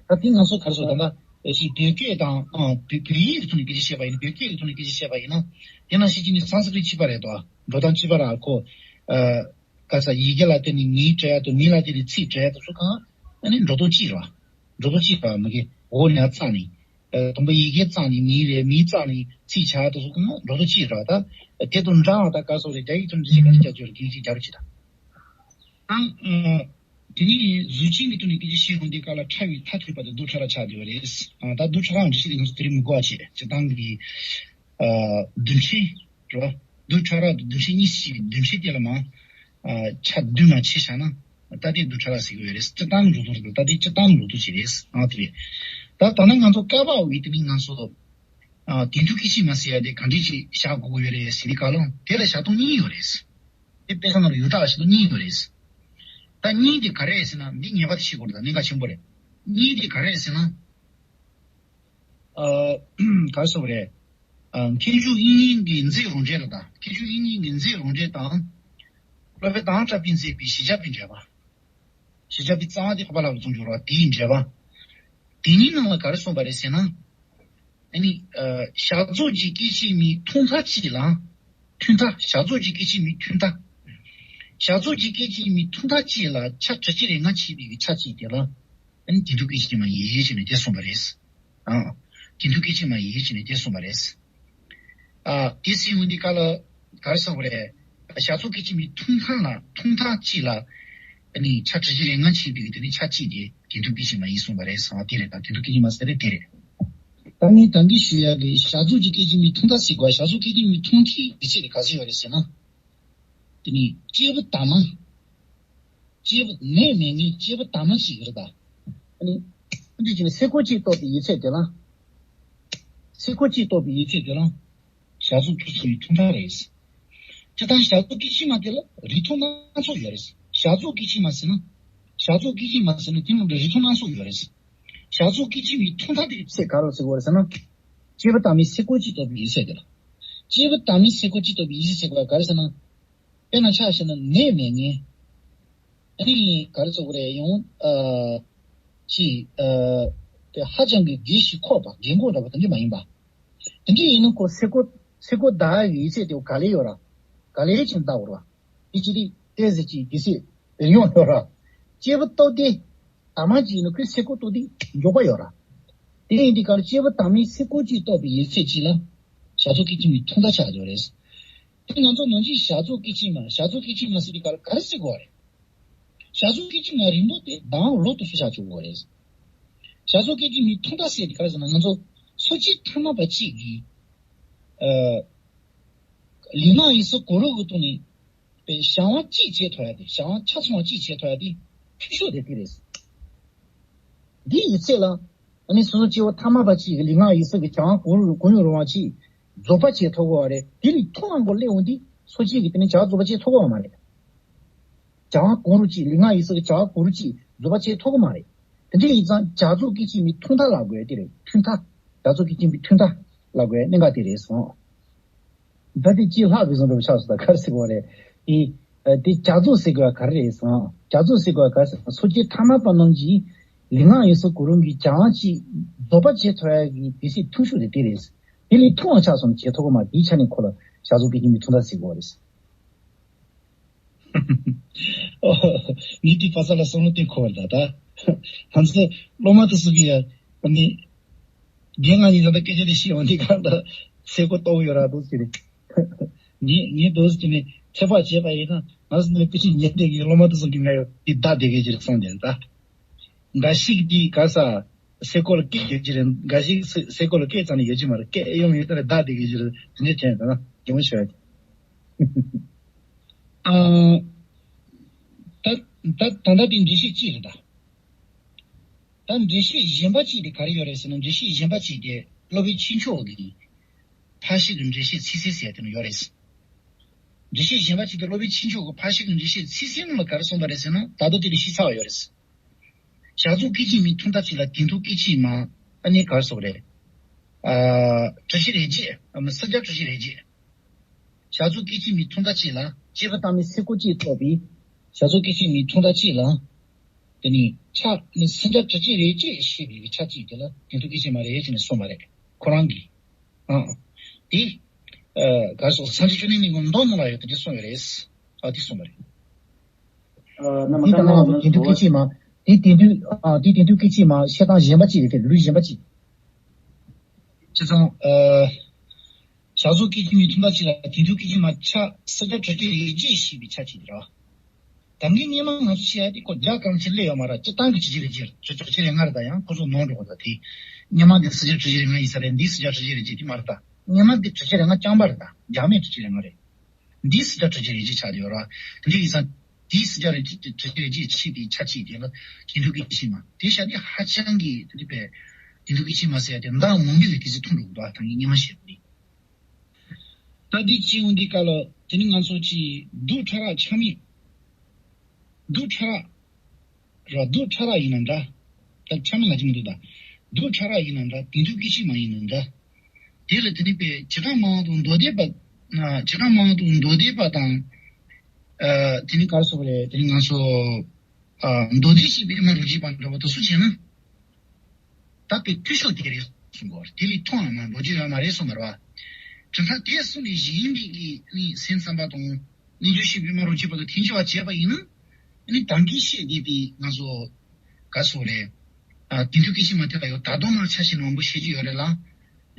ད་དེ་ང་ཚོ་ག་རེ་ཟེར་ད་ལྟ་ཅིག་བོད་སྐད་དང་ཨ་བོད་བོད་ཡིག་གི་ཐོག་ནས་སྐད་ཆ་བཤད་པ་ཡིན་ན། བོད་སྐད་ཀྱི་ཐོག་ནས་སྐད་ཆ་བཤད་པ་ཡིན་ན། དེ་ནང་བཞིན་གྱི་ནི་སཾ་སྐྲྀཏ་གཅིག་པ་རེད་དོ། འགྲོ་སྟངས་གཅིག་པ་ར་ཁོ། ཨ། ག་ས་ཡི་གེ་ལ་བརྟེན་ནས་མིང་སྤྲད་ཡ་དང་། མིང་ལ་བརྟེན་ནས་ཚིག་སྤྲད་ཡ་དང་སོགས་གང་ཨ་ནི་འགྲོ་སྟངས་གཅིག་རེད་བ། འགྲོ་སྟངས་གཅིག་རེད་བ། མ་གི་འོ་ནས་བརྩམས་ནས། ཨ། དང་པོ་ཡི་གེ་བརྩམས་ནས་མིང་རེད། མིང་བརྩམས་ནས་ཚིག་ཆགས་ཡ་དང་སོགས་གང་འགྲོ་སྟངས་གཅིག་རེད་བ། ད་དེ་དང་འདྲ་བ་ད་ག་སོགས་རེད། རྒྱ་ཡིག་ཐོག་འབྲི་ཤེས་ག་ཚོད་རྒྱ་ཆོས་རེད། དེ་ཅིག་རྒྱ་རུ་ཅིག་དང་། ཨང་། ཨ། དེ་ནས་གཟུགས་ཅན་གྱི་ཐོག་ནས་སྐད་ཆ་བཤད་ཡོང་དུས་སྐབས་ལ་ཕྲ་བའི་མཐར་ཐུག་པ་དེ་རྡུལ་ཕྲ་རབ་ཆགས་བསྡད་པ་རེད། ཨ། ད་རྡུལ་ཕྲ་རབ་འགྲེལ་བཤད་དེ་ང་ཚོ་དེ་རིང་མི་དགོས་པ་བྱས། སྤྱིར་བཏང་གི་ཨ། རྡུལ་ཕྲན་རེད་བ། རྡུལ་ཕྲ་རབ་དང་རྡུལ་ཕྲན་གཉིས་སུ་ཕྱེ་བའི་རྡུལ་ཕྲན་དེ་ལ་མར། ཨ། ཆ་བསྡུས་མར་ཕྱེ་བཞག་ན། ད་དེ་རྡུལ་ཕྲ་རབ་ཟེར་གྱི་ཡོད་རེད། སྤྱིར་བཏང་གི་འགྲོ་སྟངས་རེད། ད་དེ་སྤྱིར་བཏང་གི་འགྲོ་སྟངས་ཤིག་རེད། ཨ། དེ་རེད། ད་ད་ནང་ང་ཚོ་ཀ་པ་འོ་ཡི་དེ་མིན་ང་ཚོ། ཨ། དེ་འདུག་སྐད་ཅིག་མ་ཟེར་ཡ་དེ་ག་འདྲས་ཅིག་བཞག་དགོས་ཀྱི་ཡོད་རེད་ཟེར་དུས་སྐབས་ལ། དེ་ལ་བཞག་སྟངས་གཉིས་ཡོད་རེད། དེ་དཔེ་ཆ་ནང་ལ་ཡོད་གྲགས་ཤིག་ཏུ་གཉིས་ཡོད་རེད། ད་གཉིས་དེ་ག་རེ་རེད་ཟེར་ན། འདི་ངེས་པར་དུ་ཤེས་དགོས་རེད། ད་གནད་འགག་ཆེན་པོ་རེད། གཉིས་དེ་ག་རེ་རེད་ཟེར་ན། ཨ། ག་རེ་ཟེར་དགོས་རེད། ཨ། མཁས་མཆོག་དབྱིག་གཉེན་གྱིས་མཛད་རང་འགྲེལ་ལ་ད། མཁས་མཆོག་དབྱིག་གཉེན་གྱིས་མཛད་རང་འགྲེལ་དང་། སློབ་དཔོན་དྭང་བཀྲ་པས་མཛད་པའི་བཞི་བརྒྱ་པའི་འགྲེལ་པ། བཞི་བརྒྱ་པའི་རྩ་བ་དེ་ཧོ་པ་ལ་བ་ཙུང་ཇོ་ར་དེའི་འགྲེལ་པ། དེ་གཉིས་ནང་ལ་ག་རེ་གསུངས་པ་རེད་ཟེར་ན། ཨ་ནི། ཨ། བཞག་ཚོགས་ཀྱི་སྐད་ཅིག་མའི་ཐོག་མཐའ་གཅིག་ལ། ཐོག་མཐའ། བཞག་ཚོགས་ཀྱི་སྐད་ཅིག་མའི་ཐོག་མཐའ། བཞག་ཚོགས་ཀྱི་སྐད་ཅིག་མའི་ཐོག་མཐའ་གཅིག་ལ་ཆ་དྲུག་ཅུ་རེ་ལྔ་ཕྱེ་བའི་ཆ་གཅིག་དེ་ལ། ཨ་ནི་དེ་འདུག་སྐད་ཅིག་མ་ཡིན་ཞེས་ནས་དེ་གསུངས་པ་རེད། ཨང་། དེ་འདུག་སྐད་ཅིག་མ་ཡིན་ཞེས་ནས་དེ་གསུངས་པ་རེད། ཨ། དེ་ཟེར་ཡོང་དུས་སྐབས་ལ་ག་རེ་ཟེར་དགོས་རེད། བཞག་ཚོགས་སྐད་ཅིག་མའི་ཐོག་མཐའ་ལ། ཐོག་མཐའ་གཅིག་ལ། ཨ་ནི་ཆ་དྲུག་ཅུ་རེ་ལྔ་ཕྱེ་བའི་དེ་ནི་ཆ་གཅིག་དེ་དེ་འདུག་སྐད་ཅིག་མ་ཡིན་གསུངས་པ་རེད། ཟེར་བ་དེ་རེད། ད་དེ་འདུག་སྐད་ཅིག་མ་ཟེར་རེད། དེ་རེད། ད་ངས་ད་གིན་ཞུ་ཡག་གི་བཞག་ཚོགས་ཀྱི་སྐད་ཅིག་མའི་ཐོག་མཐའ་ཟེར་དགོས། བཞག་ཚོགས་སྐད་ཅིག་མའི་ཐོག་མཐའི་ཡིག་ཚད་དེ་ག་ཚོད་ཡོད་རེད་ཟེར་ན། དེ་ནི་སྐྱེས་བུ་དྭངས་མ། སྐྱེས་བུ་ནད་མེད་ངེས་སྐྱེས་བུ་དྭངས་མ་ཞིག་ཡོད་རེད་ད། ཨ་ནི། འདི་ཅི་ནས་སེ་གོལ་གཅིག་གཏོགས་པའི་ཡིག་ཚད་དེ་ལ། སེ་གོལ་གཅིག་གཏོགས་པའི་ཡིག་ཚད་དེ་ལ། བཞག་ཚོགས་ཀྱི་སྐད་ཅིག་མའི་ཐོག་མཐའ་རེད། སྤྱིར་བཏང་བཞག་ཚོགས་སྐད་ཅིག་མ་དེ་ལ་རིགས་མཐོང་སྣ་ཚོགས་ཡོད་རེད། བཞག་ཚོགས་སྐད་ཅིག་མ་ཟེར་ན། བཞག་ཚོགས་སྐད་ཅིག་མ་ཟེར་ན་དེ་ནང་དུ་རིགས་མཐོང་སྣ་ཚོགས་ཡོད་རེད། བཞག་ཚོགས་སྐད་ཅིག་མའི་ཐོག་མཐའ་དེ་ཚད་ག་རེ་ཟེར་དགོས་རེད་ཟེར་ན། སྐྱེས་བུ་དྭངས་མའི་སེ་གོལ་གཅིག་གཏོགས་པའི་ཡིག་ཚད་དེ་ལ། སྐྱེས་བུ་དྭངས་མའི་སེ་གོལ་གཅིག་གཏོགས་པའི་ཡིག་ཚད་ཟེར་དགོས་ག་རེ་ཟེར་ན། དཔེར་ན་ཆ་བཞག་ན་ནད་མེད་ངེས། ཨ་ནི་ག་རེ་ཟེར་དགོས་རེད། ཡང་ཨ་ཅིག་ཨ་དེ་ཧ་ཅང་གི་རྒས་ཤིང་འཁོགས་པ། རྒས་འཁོགས་འདྲ་པོ་དེ་འདྲ་མ་ཡིན་པ། དེ་འདྲ་ཡིན་ན་ཁོ་སེ་གོལ་སེ་གོལ་བརྡར་ཡག་གི་ཡིག་ཚད་དེ་ག་ལེར་ཡོད་ར། ག་ལེར་ཅིག་བརྡར་དགོས་ར། དེ་ཅི་སྟེ་ཏོག་ཙམ་ཅིག་གི་སེ་རེ་ཡོང་ཡོད་ར། སྐྱེས་བུ་སྟོབས་ལྡན་དྭངས་མ་ཅིག་ཡིན་ན་ཁོའི་སེ་གོལ་གཏོགས་དུས་མགྱོགས་པ་ཡོད་ར། དེ་ཡིན་དུས་ག་ལ་སྐྱེས་བུ་དྭངས་མའི་སེ་གོལ་གཅིག་གཏོགས་པའི་ཡིག་ཚད་ཅིག་ལ་བཞག་ཚོགས་སྐད་ཅིག་མའི་ཐོག་མཐའ་ཆགས་ཡོད་རེད། དེ་ང་ཚོ་ནང་ཆོས་བཞག་ཚོགས་སྐད་ཅིག་མ། བཞག་ཚོགས་སྐད་ཅིག་མ་ཟེར་དུས་ག་ལ་ག་རེ་ཟེར་དགོས་རེད། བཞག་ཚོགས་སྐད་ཅིག་མ་རིང་པོ་དེ་ལྡང་ལོག་ཏུ་སུ་བཞག་ཆོག་གི་རེད། བཞག་ཚོགས་སྐད་ཅིག་མའི་ཐོག་མཐའ་ཟེར་དུས་ག་རེ་ཟེར་ན། ང་ཚོ་ སོ་སྐྱེ་ཐ་མལ་པ་གཅིག་གིས། ཨ། ལུས་ངག་ཡིད་གསུམ་གུ་རུ་གི་ཐོག་ནས་པའི་བྱ་བ་གཅིག་བྱེད་ཐུབ་ཡ་དེ། བྱ་བ་ཆ་ཚང་བ་གཅིག་བྱེད་ཐུབ་ཡ་དེ་མཐོ་ཤོས་དེ་དེ་རེད། འདི་ཡི་ཚེ་ལ་ཨ་ནི་སོ་སོ་སྐྱེ་བོ་ཐ་མལ་པ་གཅིག་གིས་ལུས་ངག་ཡིད་གསུམ་གྱི་བྱ་བ་གང་རུང་གང་རུང་བ་གཅིག་རྫོགས་པ་བྱེད་ཐུབ་དགོས་པ་རེད། དེ་ལས་མཐོ་བ་མགོ་སླེབས་འོང་དུས་སོ་སྐྱེ་གིས་དེ་ནི་བྱ་བ་རྫོགས་པ་བྱེད་ཐུབ་དགོས་པ་མ་རེད། བྱ་བ་གང་རུང་གཅིག་ལུས་ངག་ཡིད་གསུམ་གྱི་བྱ་བ་གང་རུང་གཅིག་རྫོགས་པ་བྱེད་ཐུབ་ཀྱི་མ་རེད། དེ་འདྲ་ཡིན་ཙང་བྱ་རྫོགས་སྐད་ཅིག་མའི་ཐོག་མཐའ་ལབ་དགོས་དེ་རེད། ཐོག་མཐའ། བྱ་རྫོགས་སྐད་ཅིག་མའི་ཐོག་མཐའ་ལབ་དགོས་གནད་འགག་དེ་རེད་སོང་། ད་དེ་ཅི་ལྷག་པའི་བཟོ་འདྲ་ཆགས་སོང་། ད་ག་རེ་ཟེར་དགོས་རེད། དེ་ཨ་དེ་བྱ་རྫོགས་ཟེར་དགོས་ག་རེ་རེད་སོང་། བྱ་རྫོགས་ཟེར་དགོས་ག་རེ་ཟེར་ན། སོ་སྐྱེ་ཐ་མལ་པ་རྣམས་ཀྱིས་ལུས་ངག་ཡིད་གསུམ་གང་རུང་གི་བྱ་བ་གཅིག་རྫོགས་པ་བྱེད་ཐུབ་ཡ་གི་དུས་ཚོད་ཐུང་ཤོས་དེ་དེ་རེད། དེ་ལས་ཐུང་བ་ཆགས་སོང་བྱེད་ཐུབ་ཀྱི་མ་རེད། དེའི་ཆ་ནས་ཁོ་ལ་བྱ་རྫོགས་སྐད་ཅིག་མའི་ཐོག་མཐའ་ཟེར་དགོས་རེད། ངས་དེ་ཕ་ས་ལ་བསམ་བློ་གཏོང་གི་ཡོད་རེད་ད། ད་ང་ཚོ་སློབ་མ་དེ་ཚོ་གིས་ཡ་ནི་རྒན་ང་གཉིས་ད་ལྟ་སྐད་ཆ་དེ་བཤད་ཡོང་དུས་གང་ལྟར་སེམས་ཁོ་ལྟོགས་ཡོད་ར་འདུག་ཟེར་ནས། ངས་ངས་འདུག་ཟེར་ནས་ཚོད་དཔག་བྱས་པ་ཡིན་ན། ང་ཚོ་ནས་སྐད་ཆ་ཉན་བསྡད་ཀྱི་སློབ་མ་དེ་ཚོ་གིས་ང་ཡ་དེ་བདའ་བསྡད་ཀྱི་ཅིག་རེད་བསམ་བསྡད་ད། འགའ་ཞིག་དེ་ག་ས་སེ་གོལ་སྐད་ཡོད་ཀྱི་རེད། འགའ་ཞིག་སེ་སེ་གོལ་སྐད་ཙམ་ནས་ཡོད་ཀྱི་མ་རེད། སྐད་ཡོང་ཡོད་ད་རེད། བདའ་བསྡད་ཀྱི་ཅིག་རེད། དེ་འདྲ་དྲན་ད་ན་གད་མོ་ཤོར་ཡ་དེ། ཨ། ད་ད་ད་ལྟ་དེ་འགྲེལ་བཤད་གཅིག་རེད་ད། ད་འགྲེལ་བཤད་གཞན་པ་གཅིག་དེ་ག་རེ་ཡོད་རེད་ཟེར་ན། འགྲེལ་བཤད་གཞན་པ་གཅིག་དེ་སློབ་དཔོན་ཆོས་མཆོག་གི་ཕར་ཕྱིན་གྱི་འགྲེལ་བཤད་ཚིག་གསལ་ཟེར་ཡ་དེ་ནང་ཡོད་རེད། འགྲེལ་བཤད་གཞན་པ་གཅིག་དེ་སློབ་དཔོན་ཆོས་མཆོག་གི་ཕར་ཕྱིན་གྱི་འགྲེལ་བཤད་ཚིག་གསལ་ནང་ལ་ག་རེ་གསུངས་པ་རེད་ཟེར་ན། ད་དུང་དེ་ལ་ཞིབ་ཚགས་པ་ཡོད་རེད། བྱ་རྫོགས་སྐད་ཅིག་མའི་ཐོག་མཐའ་གཅིག་ལ་དོན་མཐུན་སྐད་ཅིག་མ། ཨ་ནི་ག་རེ་ཟེར་དགོས་རེད། ཨ། གྲུ་བཞི་རེ་བརྒྱད། ཨ་མ་སུམ་བརྒྱ་གྲུ་བཞི་རེ་བརྒྱད། བྱ་རྫོགས་སྐད་ཅིག་མའི་ཐོག་མཐའ་གཅིག་ལ་སྐྱེས་བུ་དམ་པའི་སེམས་ཁོ་གཅིག་རྟོགས་པའི་བྱ་རྫོགས་སྐད་ཅིག་མའི་ཐོག་མཐའ་གཅིག་ལ། དེ་ནི་ཕྱག་ནི་སུམ་བརྒྱ་གྲུ་གཅིག་རེ་གཅིག་བཤད་པའི་ཕྱག་གཅིག་དེ་ལ་དོན་མཐུན་སྐད་ཅིག་མ་རེད་ཅེས་ནས་གསུངས་པ་རེད། ཁོ་རང་གིས། ཨང་། དེ། ཨ། ག་རེ་ཟེར། སངས་རྒྱས་བཅོམ་ལྡན་འདས་ཀྱི་མདོ་ནང་ལ་ཡང་དེ་འདྲ་གསུངས་ཡོད་རེད། ཨ། དེ་གསུངས་པ་རེད། ཨ། ན་མ་དེ་ད་ང་ཚོ་དོན་མཐུན་སྐད་ཅིག་མ། དེ་དོན་མཐུན། ཨ། དེ་དོན་མཐུན་སྐད་ཅིག་མ་བཤད་སྟངས་གཞན་པ་གཅིག་རེད་དེ། ལུགས་གཞན་པ་གཅིག་བྱས་ཙང་། ཨ། བྱ་རྫོགས་སྐད་ཅིག་མའི་ཐོག་མཐའ་གཅིག་ལ་དོན་མཐུན་སྐད་ཅིག་མ་ཕྱག་སུམ་བརྒྱ་དྲུག་ཅུ་རེ་གཅིག་བཤད་པའི་ཕྱག་གཅིག་དེ་རེད། ད་གིན་སྔོན་མ་ང་ཚོ་བཤད་ཡ་དེ་ཁོ་རྒྱ་གང་ཆེ་སླེབས་ཡོད་མ་རེད། སྤྱིར་བཏང་གི་གྲུ་གཅིག་རེ་གཅིག་རེད། གྲུ་གཅིག་རེ་ལྔ་རེད། ད་ཡང་ཁོ་ཚོ་ནོར་འགྲོ་གི་རེད། ད་དེ་སྔོན་མ་དེ་སུམ་བརྒྱ་གྲུ་གཅིག་རེ་ལྔ་ཡིན་ས་རེད། འདི་སུམ་བརྒྱ་གྲུ་གཅིག་རེ་གཅིག་དེ་མ་རེད། ད་སྔོན་མ་དེ་གྲུ་གཅིག་རེ་ལྔ་རྐྱང་པ་རེད། ད་རྒྱ་མིའི་གྲུ་གཅིག་རེ་ལྔ་རེད། འདི་སུམ་བརྒྱ་གྲུ་གཅིག་རེ་གཅིག་ཆགས་བསྡད་ཡོད་རེད། དེ་འདྲ་ཡིན་ཙང་དེའི་སུམ་བརྒྱ་རེ་གཅིག་གྲུ་གཅིག་རེ་གཅིག་ཕྱེ་བའི་ཕྱག་གཅིག་དེ་ལ་དོན་མཐུན་སྐད་ཅིག་མ་དེ་བཤད་དེ་ཧ་ཅང་གི་དེ་འདྲ་པའི་དོན་མཐུན་སྐད་ཅིག་མ་ཟེར་ཡ་དེ་མདང་མང་པོ་གི་དུས་ཚོད་ཐུང་འགྲོ་གི་འདུག་ད་གིན་སྔོན་མ་བཤད་པ་རེད། ད་འདི་སྤྱི་ཡོངས་འདི་ག་ལ་དེ་ནི་ང་ཚོ་ཅིག་རྡུལ་ཕྲ་རགས་ཆ་མེད། རྡུལ་ཕྲ་རགས་ར། རྡུལ་ཕྲ་རགས་ཡིན་ན་འདྲ། ད་ཆ་མེད་ལ་ཅི་མི་འདུག་ད་རྡུལ་ཕྲ་རགས་ཡིན་ན་འདྲ། དོན་མཐུན་སྐད་ཅིག་མ་ཡིན་ན་འདྲ། དེ་ལ་དེ་ནི་པའི་བྱེ་བྲག་སྨྲ་བ་དང་མདོ་སྡེ་པ། ཨ། བྱེ་བྲག་སྨྲ་བ་དང་མདོ་སྡེ་པ་དང་། ཨ། དེ་ནི་ག་རེ་ཟེར་དགོས་རེད། དེ་ནི་ང་ཚོ། ཨ། མདོ་སྡེ་ཞེས་པའི་སྨྲ་རུ་བྱེད་པ་འདྲ་བ་དེ་ཚོ་བྱས་ན། ད་དཔེ་མཐོ་ཤོས་དེ་རེད་གསུང་གི་ཡོད་རེད། དེ་ལས་མཐོ་བ་མ་ལོ་རྒྱུས་ཡོད་མ་རེད་གསུངས་པ་རེད་བ། གྲུབ་མཐའ་དེ་གསུངས་ནས་གཞན་པའི་གི་ནི་སེམས་ཙམ་པ་དང་རྣལ་འབྱོར་ཤེས་པའི་སྨྲ་རུ་བྱེད་པ་དང་དེ་འདྲ་བ་བྱས་པ་ཡིན་ན། ཨ་ནི་ད་གིན་བཤད་བསྡད་པའི་ང་ཚོ་ག་རེ་ཟེར་དགོས་རེད། ཨ། དོན་མཐུན་སྐད་ཅིག་མ་དེ་ལ་ཡང་ད་དུང་མ་ཆ་ཤས་ནི་མང་པོ་བཤད་རྒྱུ་ཡོད་རེད་ལ། ཨ་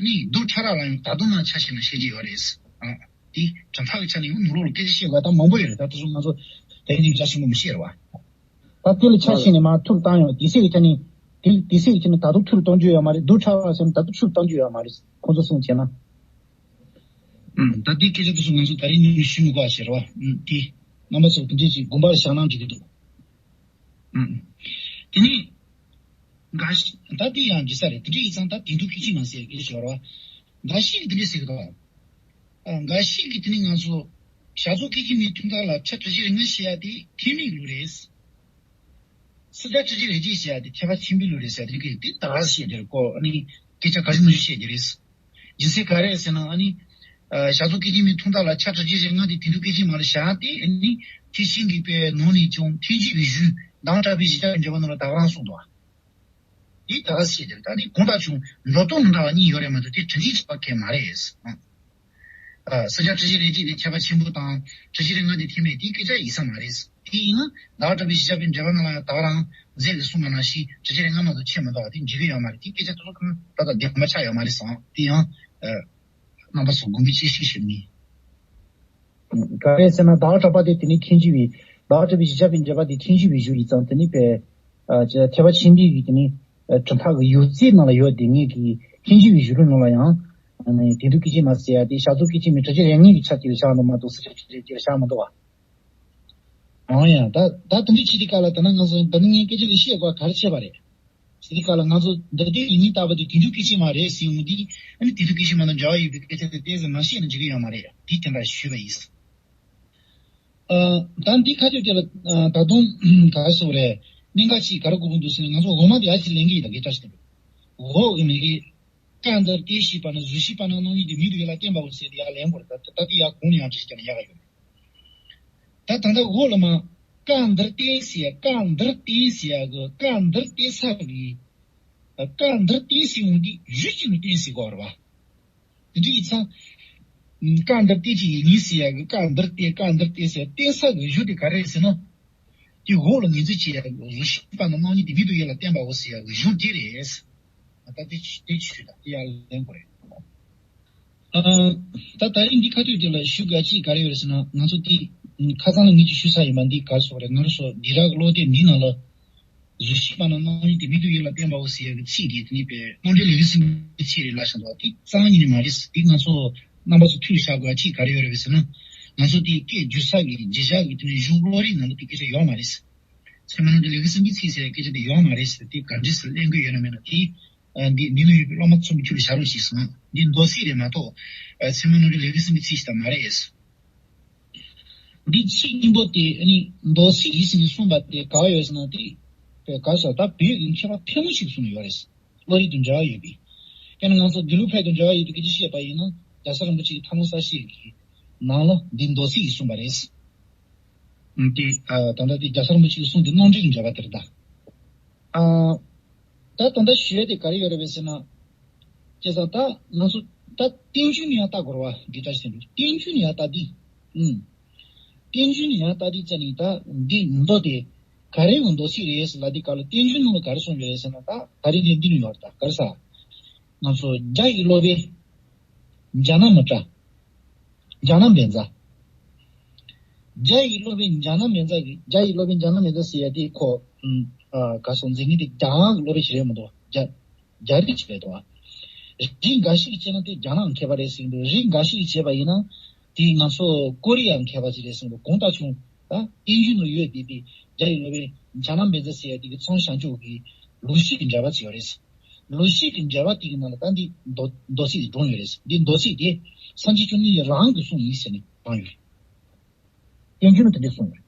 ནི་རྡུལ་ཕྲ་རགས་ལ་ཡང་ད་དུང་མ་ཆ་ཤས་ནི་བཤད་རྒྱུ་ཡོད་རེད། ཨ། དེ་གྲུབ་མཐའ་གི་ཆ་ནས་ཡང་ནོར་ལོག་ལ་སྐད་ཆ་བཤད་དགོས་ད་མང་པོ་ཡོད་རེད། ད་དེ་ཚོ་ང་ཚོ་དེ་རིང་རྒྱ་ཆེན་པོ་མི་བཤད་རེད་བ། ད་དེ་ལ་ཆ་ཤས་ནས་མར་ཐུར་བཏང་ཡོང་། དེ་སྲིད་ཀྱི་ཆ་ནས། དེ་དེ་སྲིད་ཀྱི་ཆ་ནས་ད་དུང་ཐུར་གཏོང་རྒྱུ་ཡོད་མ་རེད། རྡུལ་ཕྲ་བ་ཟེར་ན་ད་དུང་ཐུར་གཏོང་རྒྱུ་ཡོད་མ་རེད། ཁོང་ཚོ་གསུངས་བྱས་ན། ཨུམ། ད་དེ་སྐད་ཆ་དེ་ཚོ་ང་ཚོ་ད་རིང་ནས་ཞུ་མི་དགོས་པ་ཞིག་རེད་བ། ཨུམ། དེ་རྣམ་པ་ཚོ་དེ་འདྲས་ཀྱི་དགོངས་པ་བཞག་གནང་འགྲིག་གི་འདུག་ཨུམ། དེ་ནས། འགའ་ཞིག་ད་དེ་ཡང་འགྲིག་ས་རེད། དེ་འདྲས་ཡིན་ཙང་ད་དོན་མཐུན་སྐད་ཅིག་མ་ཟེར་སྐད་ཆ་ཞིག་ཡོད་རེད་བ། འགའ་ཞིག་གིས་དེ་འདྲས་ཟེར་གི་འདུག་ཨ། འགའ་ཞིག་གིས་དེ་ནི་ང་ཚོ་བྱ་རྫོགས་སྐད་ཅིག་མའི་ཐོག་མཐའ་ལ་ཕྱག་གྲུ་བཞི་རེ་ལྔ་བཤད་ཡ་དེ་ཐེག་དམན་ལུགས་རེད། སུམ་བརྒྱ་གྲུ་གཅིག་རེ་གཅིག་བཤད་ཡ་དེ་ཐེག་པ་ཆེན་པོའི་ལུགས་རེད་ཟེར་དེ་གི་དེ་ད་ག་ཟེ་བཤད་དེ་རེད་ཀོ། ཨ་ནི་སྐད་ཆ་ག་ཞིག་མ་ཞིག་བཤད་དེ་རེད། རྒྱུ་མཚན་ག་རེ་ཟེར་ན། ཨ་ནི་བྱ་རྫོགས་སྐད་ཅིག་མའི་ཐོག་མཐའ་ལ་ཕྱག་གྲུ་བཞི་རེ་ལྔ་དེ་དོན་མཐུན་སྐད་ཅིག་མ་ལ་བཞག་སྟེ། ཨ་ནི་ཐེག་ཆེན་གྱི་དཔེ་ནང་ནས་ཀྱང་ཐལ་འགྱུར་བའི་གཞུང་ཟླ་བ་གྲགས་པའི་བཞི་བརྒྱ་པའི་འགྲེལ་པ་ནང་ལ་ད་ག་རང་གསུངས་འདུག་འདི་ད་ག་ཟེ་བཤད་དེ་རེད། ད་འདི་དགོངས་དག་བྱུང་འགྲོ་སྟངས་མི་འདྲ་བ་གཉིས་ཡོད་རེད་མ་གཏོགས་དེ་གྲུ་འདི་གཅིག་པ་གང་ཡང་མ་རེད། ཨ། སུམ་བརྒྱ་གྲུ་བཞི་རེ་གཅིག་དེ་ཐེག་པ་ཆེན་པོ་དང་གྲུ་བཞི་རེ་ལྔ་དེ་ཐེག་དམན་དེ་སྐད་ཆ་ཡིན་ས་མ་རེད། དེ་ཡིན་ན་ཟླ་བ་གྲགས་པའི་བཞི་བརྒྱ་པའི་འགྲེལ་པ་ནང་ལ་ཡང་ད་ག་རང་མཛད་ཀྱི་གསུང་བ་ནང་བཞིན་གྲུ་བཞི་རེ་ལྔ་མ་གཏོགས་ཆད་མི་འདུག་བ། དེ་འགྲིག་གི་ཡོད་མ་རེད། དེ་སྐད་ཆ་དེ་ཚོ་གང་ད་ལྟ་བདེན་པ་ཆགས་ཡོད་མ་རེད་སོང་། དེ་ཡང་། ཨ། རྣམ་པ་ཚོ་དགོངས་པའི་དཔྱད་ཞིབ་ཞུ་ནི། ག་རེ་ཟེར་ན་ཟླ་བ་གྲགས་པ་དེ་དེ་ནི་ཐལ་འགྱུར་བའི། ཟླ་བ་གྲགས་པའི་བཞི་བརྒྱ་པའི་འགྲེལ་པ་དེ་ཐལ་འགྱུར་བའི་གཞུང་ཡིན་ཙང་། དེ་ནི་པའི། ཨ། ཐེག་པ་ཆེན་པོའི་གི་དེ་ནི། ཨ། གྲུབ་མཐའ་གི་ཡོད་ཚད་ནང་ལ་ཡོད་དེ་ངེས་ཀྱི་ ཐེངས་གཅིག་གི་བཞུགས་གྲལ་ནང་ལ་ཡང་དེང་དུས་སྐད་ཆ་མ་ཟེར་ཡ་དེ་ཞག་ཚོ་སྐད་ཆ་མི་གྲ་ཆ་རེ་ངེས་ཀྱི་ཆ་དེ་བཞག་འདུག་མ་གཏོགས་ས་ཆ་ཆ་དེ་བཞག་མི་འདུག་བ། འོ་ཡ། ད་ད་དེ་འདྲ་བྱེད་དུས་སྐབས་ལ་ད་ནང་ང་ཚོ་ད་ནི་ངས་སྐད་ཆ་ལ་བཤད་དགོས་ག་རེ་བྱས་པ་རེད། དེ་དུས་སྐབས་ལ་ང་ཚོ་འདི་ལྟའི་ཡིན་མིན་ལྟ་བུ་དེ་དེང་དུས་སྐད་ཆ་མ་རེད་ཟེར་ཡོང་དུས། ཨ་ནི་དེང་དུས་སྐད་ཆ་མ་དང་འབྲེལ་བ་ཡོད་པའི་སྐད་ཆ་དེ་ཏོག་ཙམ་མ་བཤད་ན་འགྲིག་གི་ཡོད་མ་རེད། དེ་དེ་འདྲ་ཞུས་པ་ཡིན། ཨ། ད་འདི་ཁ་ཐུག་དེ་ལ་ཨ་ད་དུང་ག་རེ་ཟེར་དགོས་རེད། གནད་འགག་ཅིག་ག་རེ་དགོས་ཀྱི་འདུག་ཟེར་ན། ང་ཚོ་འོག་མ་དེ་ཨ་ཅེ་ལེན་གྱི་ཡིན་ད་གི་བཀྲ་ཤིས་དེ། འོག་གི་མི་གི་ཀ་འདིར་བསྟན་ཞེས་པ་ན་གཟུགས་ཤེས་པ་ན་རྣམ་གཉིས་ཏེ་མིང་དུ་ཡོད་ལ་བརྟེན་པའོ་ཟེར་དེ་ཡར་ལེན་དགོས་རེད། ད་ད་དེ་ཡར་གོང་ནས་ཡང་འདྲི་ཞིག་ཀྱང་ཡག་ག་ཡོད་རེད། ད་ད་ལྟ་འོག་ལ་མ་ཀ་འདིར་བསྟན་ཟེར་ཡ། ཀ་འདིར་བསྟན་ཟེར་ཡ་གི་ཀ་འདིར་བསྟན་ས་གི་ཀ་འདིར་བསྟན་ཟེར་འོང་དུས་གཞུ་གཅིག་ལ་བསྟན་ཟེར་དགོས་རེད་བ། དེ་འདྲ་ཡིན་ཙང་། ཀ་འདིར་བསྟན་གྱི་ཡིན་ངེས་ཟེར་ཡ་གི་ཀ་འདིར་བསྟན་ཀ་འདིར་བསྟན་ཟེར་བསྟན་ས་གི་གཞུ་དེ་ག་རེ་རེད་ཟེར་ན། དེ་འོག་ལ་ངོས་འཛིན་བྱེད་ཡ་གི་གཟུགས་ཤེས་པ་ན་རྣམ་གཉིས་ཏེ་མིང་དུ་ཡོད་ལ་བརྟེན་པའོ་ཟེར་ཡ་གི་གཞུ་དེ་རེད། ད་དེ་ཆུ་དེ་ཆུ་ད་དེ་ཡར་ལེན་དགོས་རེད། ཨ། ད་ད་རིང་འདི་ཁ་ཐུག་དེ་ལ་ཞུ་དགོས་ཅིག་ག་རེ་ཡོད་རེད་ཟེར་ན། ང་ཚོ་དེ་ཁ་སང་ལ་ངེད་ཀྱིས་ཞུས་ཚར་ཡིན་པ། འདི་ག་རེ་ཟེར་དགོས་རེད། ང་རང་ཚོ་འདི་རག་གི་ཀློག་དེབ་འདི་ནང་ལ། གཟུགས་ཤེས་པ་ན་རྣམ་གཉིས་ཏེ་མིང་དུ་ཡོད་ལ་བརྟེན་པའོ་ཟེར་ཡ་གི་ཚིག་དེ་དེ་ནི་པའི་རྣམ་འགྲེལ་ལེའུ་གསུམ་གྱི་ཚིག་རེད་ལབ་བཞག་འདུག་དེ་རྩ་བ་ཉིད་ནས་མ་རེད། དེ་ང་ཚོ་རྣམ་པ་ཚོ་ཐུགས་ལ་བཞག་དགོས་ཅིག་ག་རེ་ཡོད་རེད་ཟེར་ན། ང་ཚོ་དེ་སྐད་བསྒྱུར་ས་གི་རྗེས་བཞག་གི་དེ་ནི་གཞུང་ཀློག་རིགས་ནང་ལ་དེ་སྐད་ཆ་ཡོད་མ་རེད། ཚད་མ་རྣམ་འགྲེལ་ལེའུ་གསུམ་གྱི་ཚིག་ཟེར་ཡ་སྐད་ཆ་དེ་ཡོད་མ་རེད་ཟེར། དེ་ག་འདྲ་ཟེར་གླེང་དགོས་ཡོད་ན་མེད་ན་དེ། ཨ། འདི་འདི་ནང་ཡོད་པའི་སློབ་མ་ཚོ་མི་ཁྱོད་ལ་བྱ་རོགས་ཤིག་སོང་། འདི་མདོ་ཚིག་རེད་མ་གཏོགས། ཨ། ཚད་མ་རྣམ་འགྲེལ་ལེའུ་གསུམ་གྱི་ཚིག་ཞིག་ད་མ་རེད། འདི་ཚིག་སྙིང་པོ་དེ་ཨ་ནི་མདོ་ཚིག་ཡིན་ཟེར་ནས་གསུངས་པ་དེ་ག་བ་ཡོད་ཟེར་ན། དེ་ག་ས་ད་བོད་ཀྱི་མཁས་པ་ཕལ་མོ་ཆེ་གིས་གསུངས་ཡོད་རེད། བློ་རིག་དང་འབྲེལ་བ་ཡོད་པའི། དཔེར་ན་ང་ཚོ་དགེ་ལུགས་ཕལ་དུ་འབྲེལ་བ་ཡོད་པའི་སྐད་ཆ་བཤད་པ་ཡིན་ན། རྒྱལ་ཚབ་རིན་པོ་ཆེ་གི་ཐལ་མོ་སྦྱར་བཤད་ཀྱི་ནང་ལ་འདི་མདོ་ཚིག་ཡིས་གསུངས་པ་རེད། ཨ། དེ་ཨ་ད་ལྟ་དེ་རྒྱལ་ཚབ་རིན་པོ་ཆེ་གིས་གསུངས་དེ་རྣམ་འགྲེལ་གྱི་འགྲེལ་པ་དེ་རེད་ད། ཨ། ད་ད་ལྟ་ཞུ་ཡ་དེ་ག་རེ་ཡོད་རེད་པས་ཟེར་ན། བྱས་ཙང་ད་ང་ཚོ་ད་བསྟན་བཅོས་ནས་ཡང་ལྟ་དགོས་རེད་བ། འདི་ལྟར་ཟེར་འདུག་བསྟན་བཅོས་ནས་ཡང་ལྟ་དུས། ཨུམ། བསྟན་བཅོས་ནས་ཡང་ལྟ་དུས་ཙ་ནི་ད་འདི་མདོ་དེ་ག་རེ་གི་མདོ་ཚིག་རེད་ཟེར་ལབ་དུས་སྐབས་ལ། བསྟན་བཅོས་ནང་ལ་ག་རེ་གསུངས་ཡོད་རེད་ཟེར་ན། ད་ད་རིང་དེ་འདི་ནས་ཡོད་རེད། ད་ག་རེ་ཟེར། ང་ཚོ་རྒྱ་ཡི་སློབ་དཔོན་ཛྙཱ་ན་མི་ཏྲ། ཛྙཱ་ན་བཛྲ། རྒྱ་ཡི་སློབ་དཔོན་ཛྙཱ་ན་བཛྲ་གི། རྒྱ་ཡི་སློབ་དཔོན་ཛྙཱ་ན་བཛྲ་ཟེར་ཡ་དེ་ཁོ། ཨ། ག་སོང་ཟེར་ནི་དེ་རྒྱ་གར་གི་སློབ་དཔོན་ཞིག་རེད་མ་གཏོགས། རྒྱ་རྒྱ་རིགས་ཅིག་རེད་དོ། རིགས་འགའ་ཞིག་གིས་བྱས་ན་དེ་རྒྱ་ནག་མཁས་པ་རེད་ཟེར་གྱི་འདུག་རིགས་འགའ་ཞིག་གིས་བྱས་པ་ཡིན་ན་དེ་ང་ཚོ་ཀོ་རི་ཡ་མཁས་པ་ཅིག་རེད་ཟེར་གྱི་འདུག་གང་ལྟར་བྱུང་ད་བསྟན་བཅོས་ནང་ཡོད་དེ། དེ་རྒྱ་ཡི་སློབ་དཔོན་ཛྙཱ་ན་བཛྲ་ཟེར་ཡ་དེ་གི་ཚངས་བྱང་ཆུབ་ཀྱི་ལུགས་བཤད་ཀྱི་འགྲེལ་པ་ཅིག་ཡོད་རེད། ལུགས་བཤད་ཀྱི་འགྲེལ་པ་དེ་གི་ནང་ལ་ད་འདི་མདོ་མདོ་ཚིག་དེ་བསྒྲུངས་ཡོད་རེད། འདི་མདོ་ཚིག་དེ་སངས་རྒྱས་བཅོམ་ལྡན་འདས་རང་གིས་གསུངས་ཡིན་ཟེར་ནས་བཏང་ཡོད་རེད། བསྟན་བཅོས་ནང་དེ་འདྲས་གསུངས་ཡོད་རེད།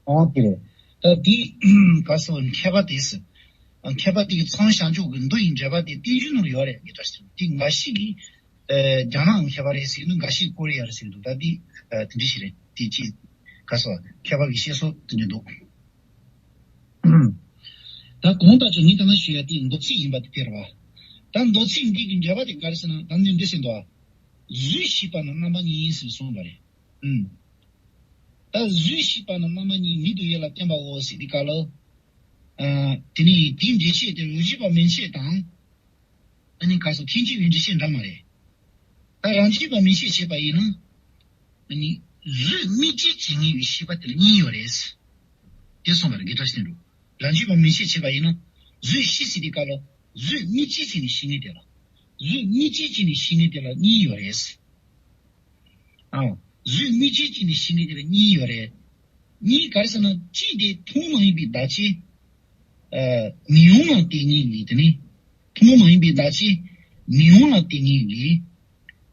འོ་དེ་རེད། ད་འདི་ག་སོ་མཁས་པ་དེས། མཁས་པ་དེ་གི་ཚངས་བྱང་ཆུབ་ཀྱི་མདོ་ཡི་འགྲེལ་པ་དེ་བསྟན་བཅོས་ནང་ཡོད་རེད། འདི་འདྲ་ཞིག་དེ་འགའ་ཞིག་གིས། ཨ། རྒྱ་ནག་མཁས་པ་རེད་ཟེར་གྱི་འདུག་འགའ་ཞིག་ཀོ་རི་ཡ་རེད་ཟེར་གྱི་འདུག་ད་འདི། ཨ། དེ་འདྲ་ཞིག་རེད། དེ་ཅི། ག་སོ་མཁས་པ་གི་བཤད་སྲོལ་དེ་འདྲ་འདུག་ད་གོང་ལྟར་ཅིག་ངས་ད་ལྟ་ཞུ་ཡ་དེ་མདོ་ཚིག་ཡིན་པ་དེ་དེ་རེད་བ། ད་མདོ་ཚིག་འདི་གི་འགྲེལ་པ་དེ་ག་རེ་ཟེར་ན། ད་འདི་འདྲ་ཟེར་འདུག་ཨ། གཟུགས་ཤེས་པ་ན་རྣམ་པ་གཉིས་ཟེར་གསུངས་པ་རེད། ཨུམ། ད་གཟུགས་ཤེས་པ་ན་རྣམ་པ་གཉིས་མིང་དུ་ཡོད་ལ་བརྟེན་པའོ་ཟེར་དུས་སྐབས་ལ། ཨ། དེ་ནི་དེའི་འགྲེལ་བཤད་དེ་རང་རྒྱུད་པ་མན་ཆད་དང་། ཨ་ནི་ག་སོ་ཐེངས་གཅིག་པའི་འགྲེལ་བཤད་འདྲ་མ་རེད། ད་རང་རྒྱུད་པ་མན་ཆད་བྱས་པ་ཡིན་ན། ཨ་ནི་གཟུགས་དམིགས་བཅས་བྱེད་ངེས་པའི་ཤེས་པ་དེ་ལ་གཉིས་ཡོད་རེད། དེ་གསུངས་པ་རེད། དགེ་ཕྲག་ཤེས་འགྲོ། རང་རྒྱུད་པ་མན་ཆད་བྱས་པ་ཡིན་ན། གཟུགས་ཤེས་ཟེར་དུས་སྐབས་ལ་གཟུགས་དམིགས་བཅས་བྱས་ནས་ཤེས་ངེས་དེ་ལ། གཟུགས་དམིགས་བཅས་བྱས་ནས་ཤེས་ངེས་དེ་ལ་གཉིས་ཡོད་རེད། ཨ། གཟུགས་དམིགས་བཅས་བྱས་ནས་ཤེས་ངེས་དེ་ལ་གཉིས་ཡོད་རེད། གཉིས་ག་རེ་ཟེར་ན། གཅིག་དེ་ཐུན་མོང་མ་ཡིན་པའི་བདག་ཆོས། ཨ། མི་ཡོང་ལ་བརྟེན་ངེས་ཀྱི་དེ་ནི། ཐུན་མོང་མ་ཡིན་པའི་བདག་ཆོས་མི་ཡོང་ལ་བརྟེན་ངེས་ཀྱི།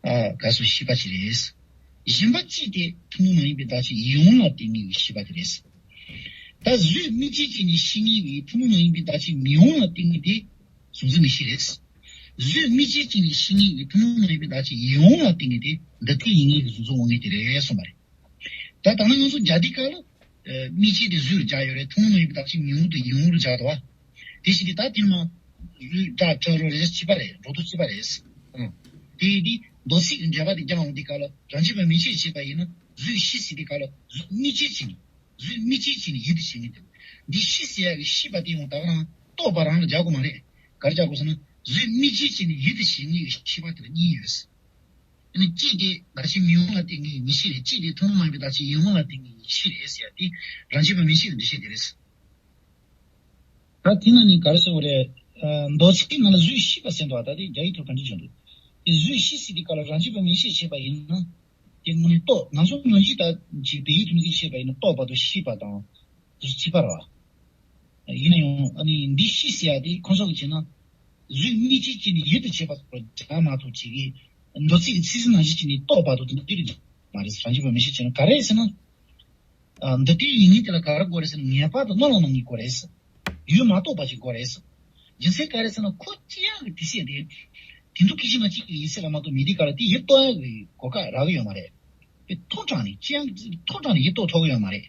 ཨ། ག་སོ་ཤེས་པ་ཅིག་རེད། གཞན་པ་གཅིག་དེ་ཐུན་མོང་མ་ཡིན་པའི་བདག་ཆོས་ཡོང་ལ་བརྟེན་ངེས་ཀྱི་ཤེས་པ་དེ་རེད། ད་གཟུགས་དམིགས་བཅས་བྱས་ནས་ཤེས་ངེས་ཀྱི་ཐུན་མོང་མ་ཡིན་པའི་བདག་ཆོས་མི་ཡོང་ལ་བརྟེན་ངེས་དེ་གཟུགས་འཛིན་ངེས་ཤེས་རེད། གཟུགས་དམིགས་བཅས་བྱས་ནས་ཤེས་ངེས་ཀྱི་ཐུན་མོང་མ་ཡིན་པའི་བདག་ཆོས་ཡོང་ལ་བརྟེན་ངེས་དེ་འདུ་འཐད་ཡིན་ངེས་ཀྱི་གཟུགས་འཛིན་འོང་ངེས་དེ་རེད་གསུངས་པ་རེད། ད་ད་ནི་ང་ཚོ་རྒྱ་དེ་ག་ལ། ཨ། དམིགས་བཅས་དེ་གཟུགས་ལ་སྦྱར་ཡོད་རེད། ཐུན་མོང་མ་ཡིན་པའི་བདག་ཆོས་མི་ཡོང་དེ་ཡོང་ལ་སྦྱར་འདུག་བ། དེ་བཞིན་དུ་ད་དེ་མ། གཟུགས་སྒྲ་དྲི་རོ་རེད་ཟེར་གཅིག་པ་རེད། འགྲོ་དུས་གཅིག་པ་རེད། ཨང་། དེ་ཡིན་དུས་མདོ་ཚིག་གི་འགྲེལ་པ་དེ་རྒྱག་འོང་དུས་སྐབས་ལ་རང་རྒྱུད་པ་མན་ཆད་བྱས་པ་ཡིན་ན། གཟུགས་ཤེས་ཟེར་དུས་སྐབས་ལ་གཟུགས་དམིགས་བཅས་བྱས་ནས། གཟུགས་དམིགས་བཅས་བྱས་ནས་ཡིད་དུ་བྱེད་ངེས་དེ། འདི་ཤེས་ཟེར་ཡག་གི་ཤེས་པ་དེ་ཡང་ད་ག་རང་རྟོག་པ་རང་ལ་སྦྱར་དགོས་མ་རེད། ག་རེ་སྦྱར་དགོས་ཟེར་ན། གཟུགས་དམིགས་བཅས་བྱས་ནས་ཡིད་དུ་བྱེད་ངེས་ཀྱི་ཤེས་པ་དེ་ལ་གཉིས་ཡོད། ཨ་ནི་གཅིག་དེ་བདག་ཆོས་མི་ཡོང་ལ་བརྟེན་ངེས་ཀྱི་ངེས་ཤེས་རེད། གཅིག་དེ་ཐུན་མོང་མ་ཡིན་པའི་བདག་ཆོས་ཡོང་ལ་བརྟེན་ངེས་ཀྱི་ངེས་ཤེས་རེད་ཟེར་ཡ་དེ་རང་རྒྱུད་པ་མན་ཆད་ཀྱི་འགྲེལ་བཤད་དེ་རེད། ད་དེ་ན་ནི་ག་རེ་ཟེར་བ་རེད། མདོ་ཚིག་ནང་ལ་གཟུགས་ཤེས་པ་ཟེར་འདུག་ད་དེ་རྒྱ་ཡིག་ཐོག་ག་འདྲ་བྱུང་འདུག་དེ་གཟུགས་ཤེས་ཟེར་དུས་སྐབས་ལ་རང་རྒྱུད་པ་མིག་ཤེས་བྱས་པ་ཡིན་ན། དེ་དངོས་གནས་རྟོགས། ང་ཚོ་ལོ་རྒྱུས་ད་ཅིག་བོད་ཡིག་ཐོག་ནས་བཤད་པ་ཡིན་ན་རྟོགས་པ་དང་ཤེས་པ་དང་དེ་ཚོ་གཅིག་པ་རེད་བ། ཡིན་ན་ཡང་ཨ་ནི་འདི་ཤེས་ཟེར་ཡ་དེ་ཁོང་ཚོ་གིས་བྱས་ན། གཟུགས་མིག་ཤེས་ཀྱིས་ནི་ཡུལ་དུ་བྱེད་པ་སོགས་སྦྱར་མ་ཐུབ་ཅིག་གིས། མདོ་ཚིག་གི་ཚིག་ཟིན་ནང་བཞིན་བྱས་ནས་རྟོགས་པ་དང་དེ་འདྲ་མ་རེད། རང་རྒྱུད་པ་མིག་ཤེས་བྱས་ན་ག་རེ་ཟེར་ན། ཨ། འདི་ལྟའི་ཡིན་ངེས་དེ་ལ་ག་རེ་དགོས་རེད་ཟེར་ན། ངེས་པར་དུ་རྣམ་ལ་མ་ངེས་དགོས་རེད། ཡུལ་མ་རྟོགས་པ་ཞིག་དགོས་རེད། རྒྱུ་མཚན་ག་རེ་ཟེར་ན། ཁོ་ཅི་ཡང་གི་དེ་བཤད་དེ། དེ་འདུག་གི་གཞི་མ་གཅིག་གི་ཡིན་ཟེར་ལ་མ་གཏོགས་མི་དེ་ག་ལ་དེ་ཡིད་རྟོགས་ཡག་གི་གོ་སྐབས་རག་གི་ཡོད་མ་རེད། དེ་ཐོག་དྲངས་ནས་ཅི་ཡང་ཐོག་དྲངས་ནས་ཡིད་རྟོགས་ཐུབ་ཀྱི་ཡོད་མ་རེད།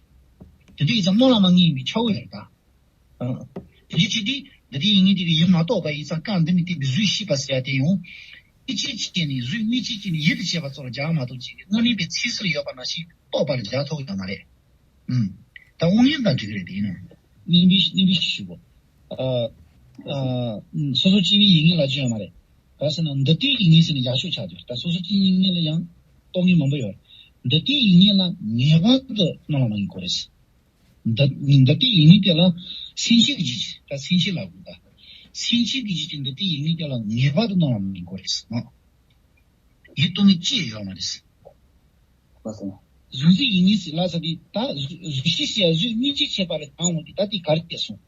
དེ་འདྲ་ཡིན་ཙང་རྣམ་ལ་མ་ངེས་ཡིན་པའི་ཆགས་ཡོད་རེད་ད། ཨ། དེ་འདྲ་བྱས་དུས་འདི་ལྟའི་ཡིན་ངེས་དེ་གི་ཡུལ་མ་རྟོགས་པ་ཡིན་ཙང་། གང་འདི་ནི་བསྟན་པའི་གཟུགས་ཤེས་པ་ཟེར་ཡ་དེ་ཡང་། མིག་ཤེས་ཀྱིས་ནི། གཟུགས་མིག་ཤེས་ཀྱིས་ནི་ཡུལ་དུ་བྱེད་པ་སོགས་ལ་སྦྱར་མ་ཐུབ་ཅིག་གིས། དངོས་གནས་པའི་ཚིག་ཟུར་ཡོད་པ་ནང་བཞིན་རྟོགས་པ་ལ་སྦྱར་ཐུབ་ཀྱི་ཡོད་མ་རེད། ཨུམ། ད་དབུ་མའི་དང་འགྲིག་གི་རེད། དེ་ཡིན་ན། གཉིས་པའི་གཉིས་པའི་ཞུ་གོ། ཨ། ཨ། སོ་སོ་སྐྱེ་བོའི་ཡིད་ངེས་ལ་ཅི་ཡོད་མ་རེད། ག་ཟེར་ན་འདི་ལྟའི་ཡིན་ངེས་ཟེར་ནས་ཡག་ཤོས་ཆགས་འདུག་ད་སོ་སོ་སྐྱེ་བོའི་ཡིད་ངེས་ལ་ཡང་རྟོག་ངེས་མང་པོ་ཡོད་རེད། འདི་ལྟའི་ཡིན་ངེས་ལ་ངེས་པར་དུ་རྣམ་ལ་མ་ངེས་དགོས་རེད། འདི་འདི་ལྟའི་ཡིན་ངེས་དེ་ལ་སེམས་ཤེས་ཀྱི་རྒྱུད། ད་སེམས་ཤེས་ལབ་དགོས། ད་སེམས་ཤེས་ཀྱི་རྒྱུད་ཀྱི་འདི་ལྟའི་ཡིན་ངེས་དེ་ལ་ངེས་པར་དུ་རྣམ་ལ་མ་ངེས་དགོས་རེད། ཨ། ཡིད་རྟོག་ངེས་ཅི་ཡང་ཡོད་མ་རེད། ལགས་སོ། གཟུགས་འཛིན་ཡིད་ངེས་ཟེར་ལབ་ས་དེ། ད་གཟུགས་གཟུགས་ཤེས་ཟེར་ཡ་གཟུགས་མིག་ཤེས་བྱས་པ་ལ་སྦྱར་འོང་དུས། ད་དེ་ག་རེ་སྐྱེས་སོང་།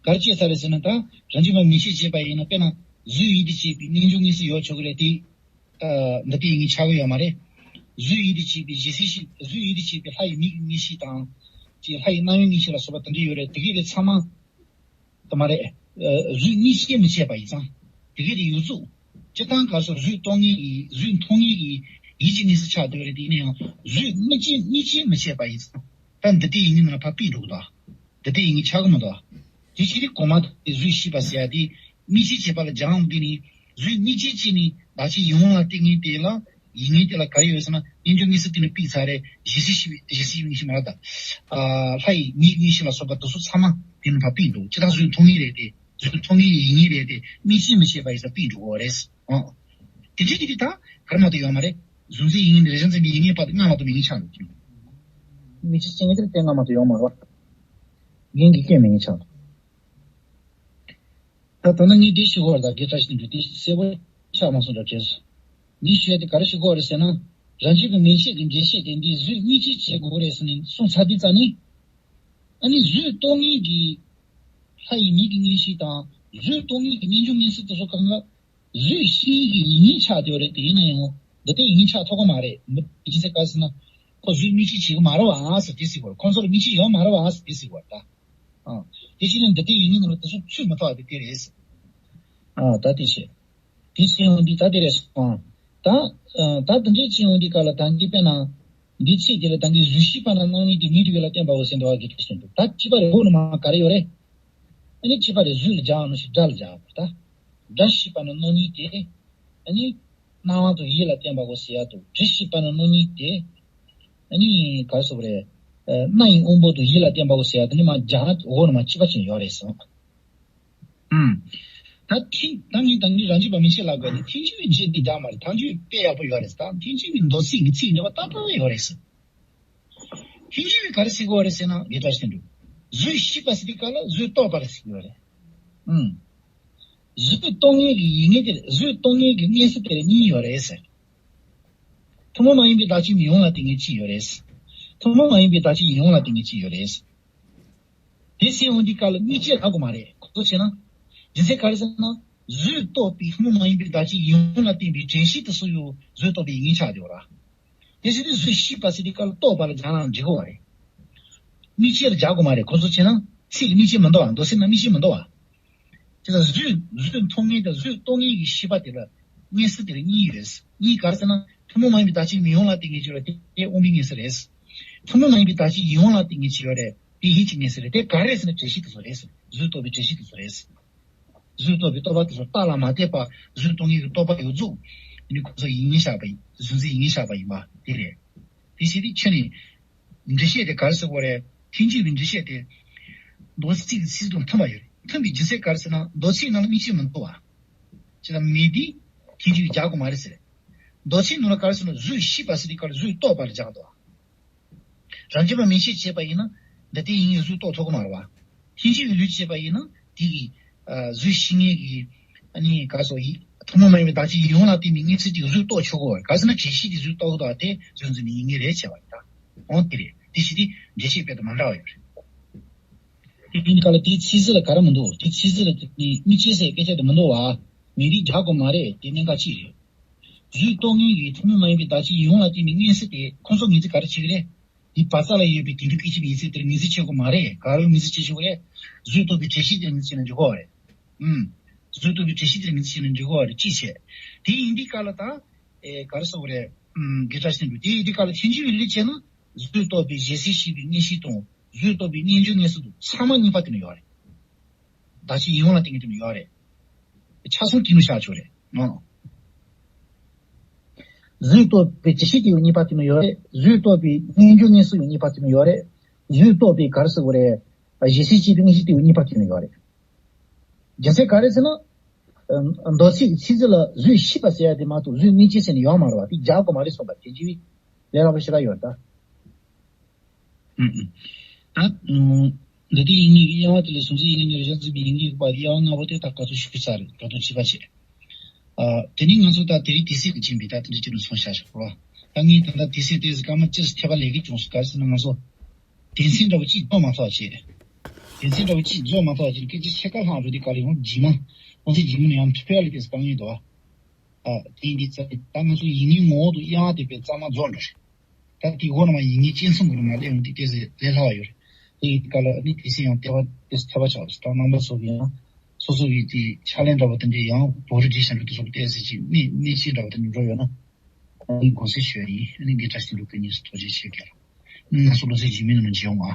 ག་རེ་སྐྱེས་ཚར་རེད་ཟེར་ན། ད་རང་རྒྱུད་པ་མིག་ཤེས་བྱས་པ་ཡིན་ན། དཔེར་ན་གཟུགས་ཡིད་དུ་བྱེད་པའི་རྣལ་འབྱོར་ངེས་ཤེས་ཡོད་ཆོག་གི་རེད་དེ། ཨ། འདི་ལྟའི་ཡིན་ངེས་ཆགས་ཀྱི་ཡོད་མ་རེད། གཟུགས་ཡིད་དུ་བྱེད་པའི་ཞི་བྱེད་ཤེས། གཟུགས་ཡིད་དུ་བྱེད་པའི་ལྷ་ཡི་མིག་གི་ངེས་ཤེས་དང་། ཅིག་ལྷ་ཡི་རྣམ་གཡེང་ངེས་ཤེས་ལ་སོགས་པ་དེ་འདྲ་ཡོད་རེད། དེ་གས་དེ་ཚང་མ་དེ་མ་རེད། ཨ། གཟུགས་མིག་ཤེས་མི་བྱེད་པ་ཡིན་ཙང་། དེ་གས་དེ་ཡོད་ཚུལ། སྤྱིར་བཏང་ག་སོགས་གཟུགས་རྟོག་ངེས་ཀྱི། གཟུགས་མཐོང་ངེས་ཀྱི་ཡིད་ཀྱི་གནས་སུ་ཆགས་བསྡད་རེད་དེ། ཡིན་ན་ཡང་གཟུགས་མིག་ཤེས་མིག་ཤེས་མི་བྱེད་པ་ཡིན་ཙང་། ད་འདི་ལྟའི་ཡིན་ངེས་ནང་ལ་ཕར་ཕུད་འགྲོ་གི་འདུག་འདི་ལྟའི་ཡིན་ངེས་ཆགས་ཀྱི་མི་འདུག་དེ་བྱས་དུས་གོང་མ་དེ་གཟུགས་ཤེས་པ་ཟེར་ཡ་དེ། མིག་ཤེས་བྱེད་པ་ལ་སྦྱར་འོང་དུས་ནི། གཟུགས་མིག་ཤེས་ཀྱིས་ནི་བདག་གཅིག་ཡིད་འོང་ལ་བརྟེན་ངེས་དེ་ལ། ཡིན་ངེས་དེ་ལ་ག་རེ་ཡོད་ཟེར་ན། རྣལ་འབྱོར་ངེས་ཤེས་དེ་ནི་ཕུད་ཚར་རེད། ཞི་བྱེད་ཤེས་པའི་ཞི་བྱེད་ངེས་ཤེས་མ་རེད་ད། ཨ། ལྷ་ཡི་མིག་ངེས་ཤེས་ལ་སོགས་པ་དེ་ཚོ་ཚང་མ་དེ་ནི་ཕར་ཕུད་འགྲོ། སྤྱིར་བཏང་གཟུགས་མཐོང་ངེས་རེད་དེ། གཟུགས་མཐོང་ངེས་ཡིན་ངེས་རེད་དེ། མིག་ཤེས་མི་བྱེད་པ་ཡིན་ཙང་ཕུད་འགྲོ་གི་རེད། ཨང་། དེ་འདྲ་ཡིན་དུས་ད་ག་རེ་མ་གཏོགས་ཡོད་མ་རེད། གཟུགས་འཛིན་ཡིད་ངེས་ནི་རེ་ཞིག་འཛིན་པའི་ཡིད་ངེས་པ་དེ་ལྔ་མ་གཏོགས་མེད་ངེས་ཆགས་འདུག་མིག་ཤེས་ཀྱི་ངེས་དེ་ལྔ་མ་གཏོགས་ཡོད་མ་རེད་བ། རྒྱན་གྱི་རྐྱེན་མེད་ངེས་ཆགས་འདུག་ད་ད་ནི་ངས་འདི་ཞུ་གི་ཡོད་རེད། ད་དགེ་བཀྲ་ཤིས་དོན་གྲུབ་དེ་གསལ་པོ་ཆགས་མ་སོང་འདྲ་དྲན་སོང་། ངས་ཞུ་ཡ་དེ་ག་རེ་ཞུ་གི་ཡོད་རེད་ཟེར་ན། རང་རྒྱུད་ཀྱི་མིག་ཤེས་ཀྱི་འགྲེལ་བཤད་དེ་འདི་གཟུགས་མིག་ཤེས་བྱེད་དགོས་རེད་ཟེར་ནས་གསུངས་ཚར་དུས་ཙམ་ནས། ཨ་ནི་གཟུགས་རྟོག་ངེས་ཀྱི་ལྷ་ཡི་མིག་གི་ངེས་ཤེས་དང་། གཟུགས་རྟོག་ངེས་ཀྱི་རྣལ་འབྱོར་ངེས་ཤེས་དེ་ཚོ་གང་ལ་གཟུགས་ཤེས་ཀྱི་ཡིད་ངེས་ཆགས་བསྡད་ཡོད་རེད་དེ། ཡིན་ན་ཡང་འདི་ལྟའི་ཡིད་ངེས་ཆགས་ཐུབ་ཀྱི་མ་རེད། མི་དེ་ཅི་ཟེར་ག་ཟེར་ན། ཁོ་གཟུགས་མིག་ཤེས་བྱེད་ཀྱི་མ་རེད་བ་ཟེར་དེ་ཟེར་གྱི་ཡོད་རེད། ཁོང་ཚོ་ལ་མིག་ཤེས་ཡོད་མ་རེད་བ་ཟེར་དེ་ཟེར་གྱི་ཡོད་རེད་ད། ཨ། དེ་བྱས་ནས་འདི་ལྟའི་ཡིད་ངེས་ནང་ལ་དེ་ཚོ་ཚུད་མི་ཐུབ་པ་དེ་དེ་རེད། ཨ། ད་དེ་བྱས། དེ་བྱས་ཡོང་དུས་ད་དེ་རེད་སོང་། ད། ཨ། ད་དེ་འདྲས་བྱས་ཡོང་དུས་ག་ལ་ད་གིན་དཔེར་ན། འདི་ཚིག་དེ་ལ་ད་གིན་གཟུགས་ཤེས་པ་ན་སྣང་ཉིད་དེ་མིང་དུ་ཡོད་ལ་བརྟེན་པའོ་ཟེར་འདུག་བ། དགེ་བཀྲ་ཤིས་དོན་གྲུབ། ད་གཅིག་པ་རེད། འོག་ནས་མར་ག་རེ་ཡོད་རེད། ཨ་ནི་གཅིག་པ་རེད། གཟུགས་ལ་སྦྱར་ནོ་ཞིག་སྒྲ་ལ་སྦྱར་བ་ད། སྒྲ་ཤེས་པ་ན་སྣང་ཉིད་དེ། ཨ་ནི། སྣང་བ་དང་ཡིད་ལ་བརྟེན་པའོ་ཟེར་ཡ་དང་། དྲི་ཤེས་པ་ན་སྣང་ཉིད་དེ། ཨ་ནི་ག་རེ་ཟེར་དགོས་རེད། ཨ། སྣ་ཡི་དབང་པོ་དང་ཡིད་ལ་བརྟེན་པའོ་ཟེར་ཡ་དེ་ནི་མར་སྦྱར་ན་འོག་ནས་མར་གཅིག་པ་ཅིག་ཡོད་རེད་ཟེར། ཨུམ། ད་ཐེངས་ད་ངས་ད་ངས་རང་རྒྱུད་པ་མིག་ཤེས་ལབ་དགོས་ནི། ཐེངས་གཅིག་པའི་རྗེས་འདི་སྦྱར་མ་རེད། ཐེངས་གཅིག་པའི་དཔེ་ཡག་པོ་ཡོད་རེད། ད་ཐེངས་གཅིག་པའི་མདོ་ཚིག་གི་ཚིག་འདྲ་བ་ཏག་ཏག་ཡོད་རེད་ཟེར། ཐེངས་གཅིག་པའི་ག་རེ་ཟེར་གྱི་ཡོད་རེད་ཟེར་ན། དགེ་བཀྲ་ཤིས་དོན་གྲུབ། གཟུགས་ཤེས་པ་ཟེར་དུས་སྐབས་ལ་གཟུགས་རྟོག་པ་ལ་ཟེར་གྱི་ཡོད་རེད། ཨུམ། གཟུགས་རྟོག་ངེས་ཀྱི་ཡིད་ངེས་དེ། གཟུགས་རྟོག་ངེས་ཀྱི་ངེས་ཤེས་དེ་ལ་གཉིས་ཡོད་རེད་ཟེར། ཐུན་མོང་མ་ཡིན་པའི་བདག་ཅིག་མི་ཡོང་ལ་བརྟེན་ངེས་གཅིག་ཡོད་རེད། ཐུན་མོང་མ་ཡིན་པའི་བདག་ཅིག་ཡིད་འོང་ལ་བརྟེན་ངེས་གཅིག་ཡོད་རེད། དེ་ཟེར་འོང་དུས་སྐབས་ལ་གཉིས་ཆ་རག་གི་མ་རེད། གོ་བཟོ་བྱས་ན། རྒྱུ་མཚན་ག་རེ་ཟེར་ན། གཟུགས་རྟོག་པའི་ཐུན་མོང་མ་ཡིན་པའི་བདག་ཅིག་ཡིད་འོང་ལ་བརྟེན་པའི་དྲན་ཤེས་དེ་ཚོ་ཡང་གཟུགས་རྟོག་པའི་ཡིད་ངེས་ཆགས་བསྡད་ཡོད་རེད། དེ་བྱས་དུས་གཟུགས་ཤེས་པ་ཟེར་དུས་སྐབས་ལ་རྟོག་པ་ལ་སྦྱར་ན་འགྲིག་གི་རེད། མིག་ཤེས་ལ་སྦྱར་དགོས་མ་རེད། གོ་བཟོ་བྱས་ན་ཚིག་ལ་མིག་ཤེས་མི་འདུག་བ། མདོ་ཚིག་ནང་མིག་ཤེས་མི་འདུག་བ། དེ་ལ་གཟུགས་གཟུགས་མཐོང་ངེས་དང་གཟུགས་རྟོག་ངེས་ཀྱི་ཤེས་པ་དེ་ལ་ངེས་ཤེས་དེ་ལ་གཉིས་ཡོད། གཉིས་ག་རེ་ཟེར་ན། ཐུན་མོང་མ་ཡིན་པའི་བདག་ཅིག་མི་ཡོང་ལ་བརྟེན་ངེས་ཀྱི་ཡོད་རེད། དེ་དབང་པོའི་ངེས་ཤེས་རེད། ཐུན་མོང་མ་ཡིན་པའི་བདག་ཅིག་ཡིད་འོང་ལ་བརྟེན་ངེས་ཀྱི་ཡོད་རེད། དེ་ཡིད་ཀྱི་ངེས་ཤེས་རེད། དེ་ག་རེ་ཟེར་ན་དྲན་ཤེས་དེ་ཚོ་རེད། གཟུགས་རྟོག་པའི་དྲན་ཤེས་དེ་ཚོ་རེད། གཟུགས་རྟོག་པའི་རྟོག་པ་དེ་ཚོ་རྟགས་ལ་མ་བརྟེན་པ་གཟུགས་རྟོག་ངེས་ཀྱི་རྟོག་པ་ཡོད་ཚུལ། ཨ་ནི་ཁོ་ཚོ་ཡིད་ངེས་བཞག་པ་ཡིན། གཟུགས་འཛིན་ཡིད་ངེས་བཞག་པ་ཡིན་པ་དེ་རེད། དེ་བྱས་ཏེ་ཁྱོད་ནི་འགྲེལ་བཤད་དེ་ག་རེ་ཟེར་དགོས་རེད། ཐེངས་གཅིག་པའི་འགྲེལ་བཤད་དེ་མདོ་ཚིག་གི་ཚིག་དང་མཐུན་པ་ཡོད་རེད། མཐུན་པའི་རྒྱུ་མཚན་ག་རེ་ཟེར་ན། མདོ་ཚིག་ནང་ལ་མིག་ཤེས་མི་འདུག་བ། བྱས་ཙང་མི་དེ་ཐེངས་གཅིག་རྒྱག་དགོས་མ་རེད་ཟེར། མདོ་ཚིག་ནང་ལ་ག་རེ་ཟེར་ན། གཟུགས་ཤེས་པ་ཟེར་དུས་སྐབས་ལ་གཟུགས་རྟོག་པ་ལ་སྦྱར་འདུག་བ། རང་རྒྱུད་པ་མིག་ཤེས་བྱས་པ་ཡིན་ན་འདི་ལྟའི་ཡིན་ངེས་གཟུགས་རྟོགས་ཐུབ་ཀྱི་མ་རེད་བ། ཐེངས་གཅིག་པའི་ལུས་བྱས་པ་ཡིན་ན་དེ་གི་ གཟུགས་ཤེས་མཁན་གྱི་ཨ་ནི་ག་སོ་ཡི་ཐུན་མོང་མ་ཡིན་པའི་བདག་ཆ་ཡིད་དབང་ལ་བརྟེན་པའི་མངོན་གསལ་དེ་གཟུགས་རྟོགས་ཆོག་གོ། ག་ཟེར་ན་བྱས་ཤིང་དེ་གཟུགས་རྟོགས་དགོས་དེ་གཟུགས་འཛིན་པའི་ཡིད་ངེས་རེད་བྱས་པ་ཡིན་ད། འོང་དེ་རེད། དེ་ཤི་དེ་འགྲེལ་བཤད་དཔེ་དང་མ་འདྲ་བ་ཡོད་རེད། དེ་ཡིན་ག་ལ་དེའི་ཚིག་ཟིན་ལ་ག་རེ་མི་འདུག་དེ་ཚིག་ཟིན་ལ་དེ་དམིགས་བཅས་སའི་སྐད་ཆ་དེ་མི་འདུག་བ། མིང་འདི་རྒྱག་དགོས་མ་རེད། དེ་གནད་འགག་ཅིག་རེད། གཟུགས་རྟོགས་མཁན་གྱི་ཐུན་མོང་མ་ཡིན་པའི་བདག་ཆའི་ཡིད་དབང་ལ་བརྟེན་པའི་མངོན་གསལ་དེ་ཁོང་ཚོ་ངེས་ཚིག་ག་རེ་བྱེད་ཀྱི་རེད། འདི་བ་ཙ་ལ་ཡོད་པའི་དེང་དུས་སྐད་ཆའི་མིང་ཚིག་དེར་ངེས་ཚིག་བྱེད་དགོས་མ་རེད། ག་རེ་ངེས་ཚིག་བྱེད་ཆོག་གི་རེད། གཟུགས་རྟོགས་པའི་བྱས་ཤིང་དེར་ངེས་ཚིག་བྱས་ན་འགྲིག་གི་རེད། ཨུམ། གཟུགས་རྟོགས་པའི་བྱས་ཤིང་དེར་ངེས་ཚིག་བྱས་ན་འགྲིག་གི་རེད། ཅི་བྱས། དེ་ཡིན་དུས་ག་ལ་ད། ཨེ་ག་རེ་ཟེར་དགོས་རེད། ཨུམ། དགེ་ཕྲ་ཤིན་ཏུ་དེ་ཡིན་དུས་ག་ལ་ཐལ་འགྱུར་བའི་ལུགས་བྱས་ན། གཟུགས་རྟོགས་པའི་གཞལ་སའི་ཤེས་པའི་མངོན་ཤེས་དང་། གཟུགས་རྟོགས་པའི་རྣལ་འབྱོར་མངོན་སུམ་དང་ཚང་མ་གཉིས་ཕར་དེ་ནས་ཡོད་རེད། བདག་ཆའི་ཡིད་དབང་ལ་བརྟེན་གྱི་དེ་ནས་ཡོད་རེད། ཆ་ཚང་དེ་ནས་བཞག་ཆོག་རེད། ཨང་། གཟུགས་རྟོགས་པའི་བྱས་ཤིང་དེ་ཡང་གཉིས་ཕར་དེ་ནས་ཡོད་རེད། གཟུགས་རྟོགས་པའི་རྣལ་འབྱོར་མངོན་སུམ་ཡང་གཉིས་ཕར་དེ་ནས་ཡོད་རེད། གཟུགས་རྟོགས་པའི་ག་རེ་ཟེར་དགོས་རེད། གཞལ་སའི་ཤེས་པའི་མངོན་ཤེས་དེ་ཡང་གཉིས་ཕར་དེ་ནས་ཡོད་རེད། རྒྱུ་མཚན་ག་རེ་ཟེར་ན། ཨ་མདོ་ཚིག་ཚིག་ཟིན་ལ་གཟུགས་ཤེས་པ་ཟེར་ཡ་དེ་མ་གཏོགས་གཟུགས་དམིགས་བཅས་ཟེར་ནས་ཡོད་མ་རེད་བ། དེ་རྒྱག་དགོས་མ་རེད་གསུངས་པ་དེ་ཅི་བས་ལས་སླ་པོ་ཞེ་དྲག་ཡོད་ད། ཨུམ་ཨུམ། ད། ཨུམ། འདི་དེ་ཡིན་ངེས་ཀྱི་དབྱེ་བ་དེ་ལས་སུམ་ཅུ་ཡིན་ངེས་ཀྱི་རེ་ཞག་འཛིན་པའི་ཡིན་ངེས་པ་དེ་དབྱེ་བ་ལྔ་པོ་དེ་ད་ག་ཚོད་ཞུ་ཚར་རེད། ད་དུང་བྱིས་པ་བྱེད། ཨ། དེ་ནི་ང་ཚོ་ད་དེ་རིང་དེ་སྲིད་ཀྱི་ཕྱིན་པའི་ད་དེ་འདྲ་ཅིག་ལ་སོང་བཞག་ཞོག་རོ། ད་ངས་ད་ལྟ་དེ་སྲིད་དེ་སྐར་མ་བཅུ་ཐེབས་པ་ལས་ཀྱི་བྱུང་སོང་། ག་རེ་ཟེར་ན་ང་ཚོ་དེ་སྲིད་འདྲ་བོ་གཅིག་རྫོགས་མ་ཐག་བྱས། དེ་སྲིད་འདྲ་བོ་གཅིག་རྫོགས་མ་ཐག་བྱས་སྐད་ཆ་ཕྱེད་ཀ་ལྷག་འགྲོ་དུས་ག་ལ་ཡང་རྗེས་མ་ཁོང་ཚོའི་རྗེས་མ་ནས་ཡང་ཐོས་ཡ་ལ་དེ་དཀའ་ངལ་འདུག་ཨ། ཨ། དེ་ཡིན་དུས་ད་ང་ཚོ་ཡིན་ངེས་ངོ་བོ་དང་དབྱེ་བ་དེ་དཔེ་གཙང་མ་རྫོགས་འགྲོ་རེད། ད་དེའི་འོག་ན་མ་ཡིན་ངེས་སྤྱི་མཚུངས་ཀྱི་ནང་སླེབས་ཡོང་དུས་ཏོག་ཙམ་ལས་སླ་བ་ཡོད་རེད། དེ་ཡི་སྐབས་ལ་ནི་དེ་སྲིད་ཡང་ལྟེ་བ་དེ་ཚོ་ཐེབས་པ་ཆགས་སོང་། ད་རྣམ་པ་ཚོ་གི་ཡང་སོ་སོ་གི་དེ་ཕྱག་ལེན་འདྲ་བོ་དེ་འདྲའི་ཡང་བོད་རིགས་བྲིས་ཤིང་འགྲོ་དུས་སོགས་ཏོག་ཙམ་ཅིག་གནས་གནས་ཚུལ་འདྲ་བོ་དེ་འདྲ་འགྲོ་ཡོད་ན་ཨ་ནི་དགོངས་སེལ་ཞུ་ཡ་ཡིན། ཨ་ནི་དགེ་ཕྲ་ཤིན་ཏུ་ལུགས་ཀྱི་གཉིས་སུ་ཐུགས་རྗེ་ཆེ་གལ། ང་ཚོ་ལོ་ཚད་རྗེས་མའི་ནང་མཇལ་ཡོང་ཨ།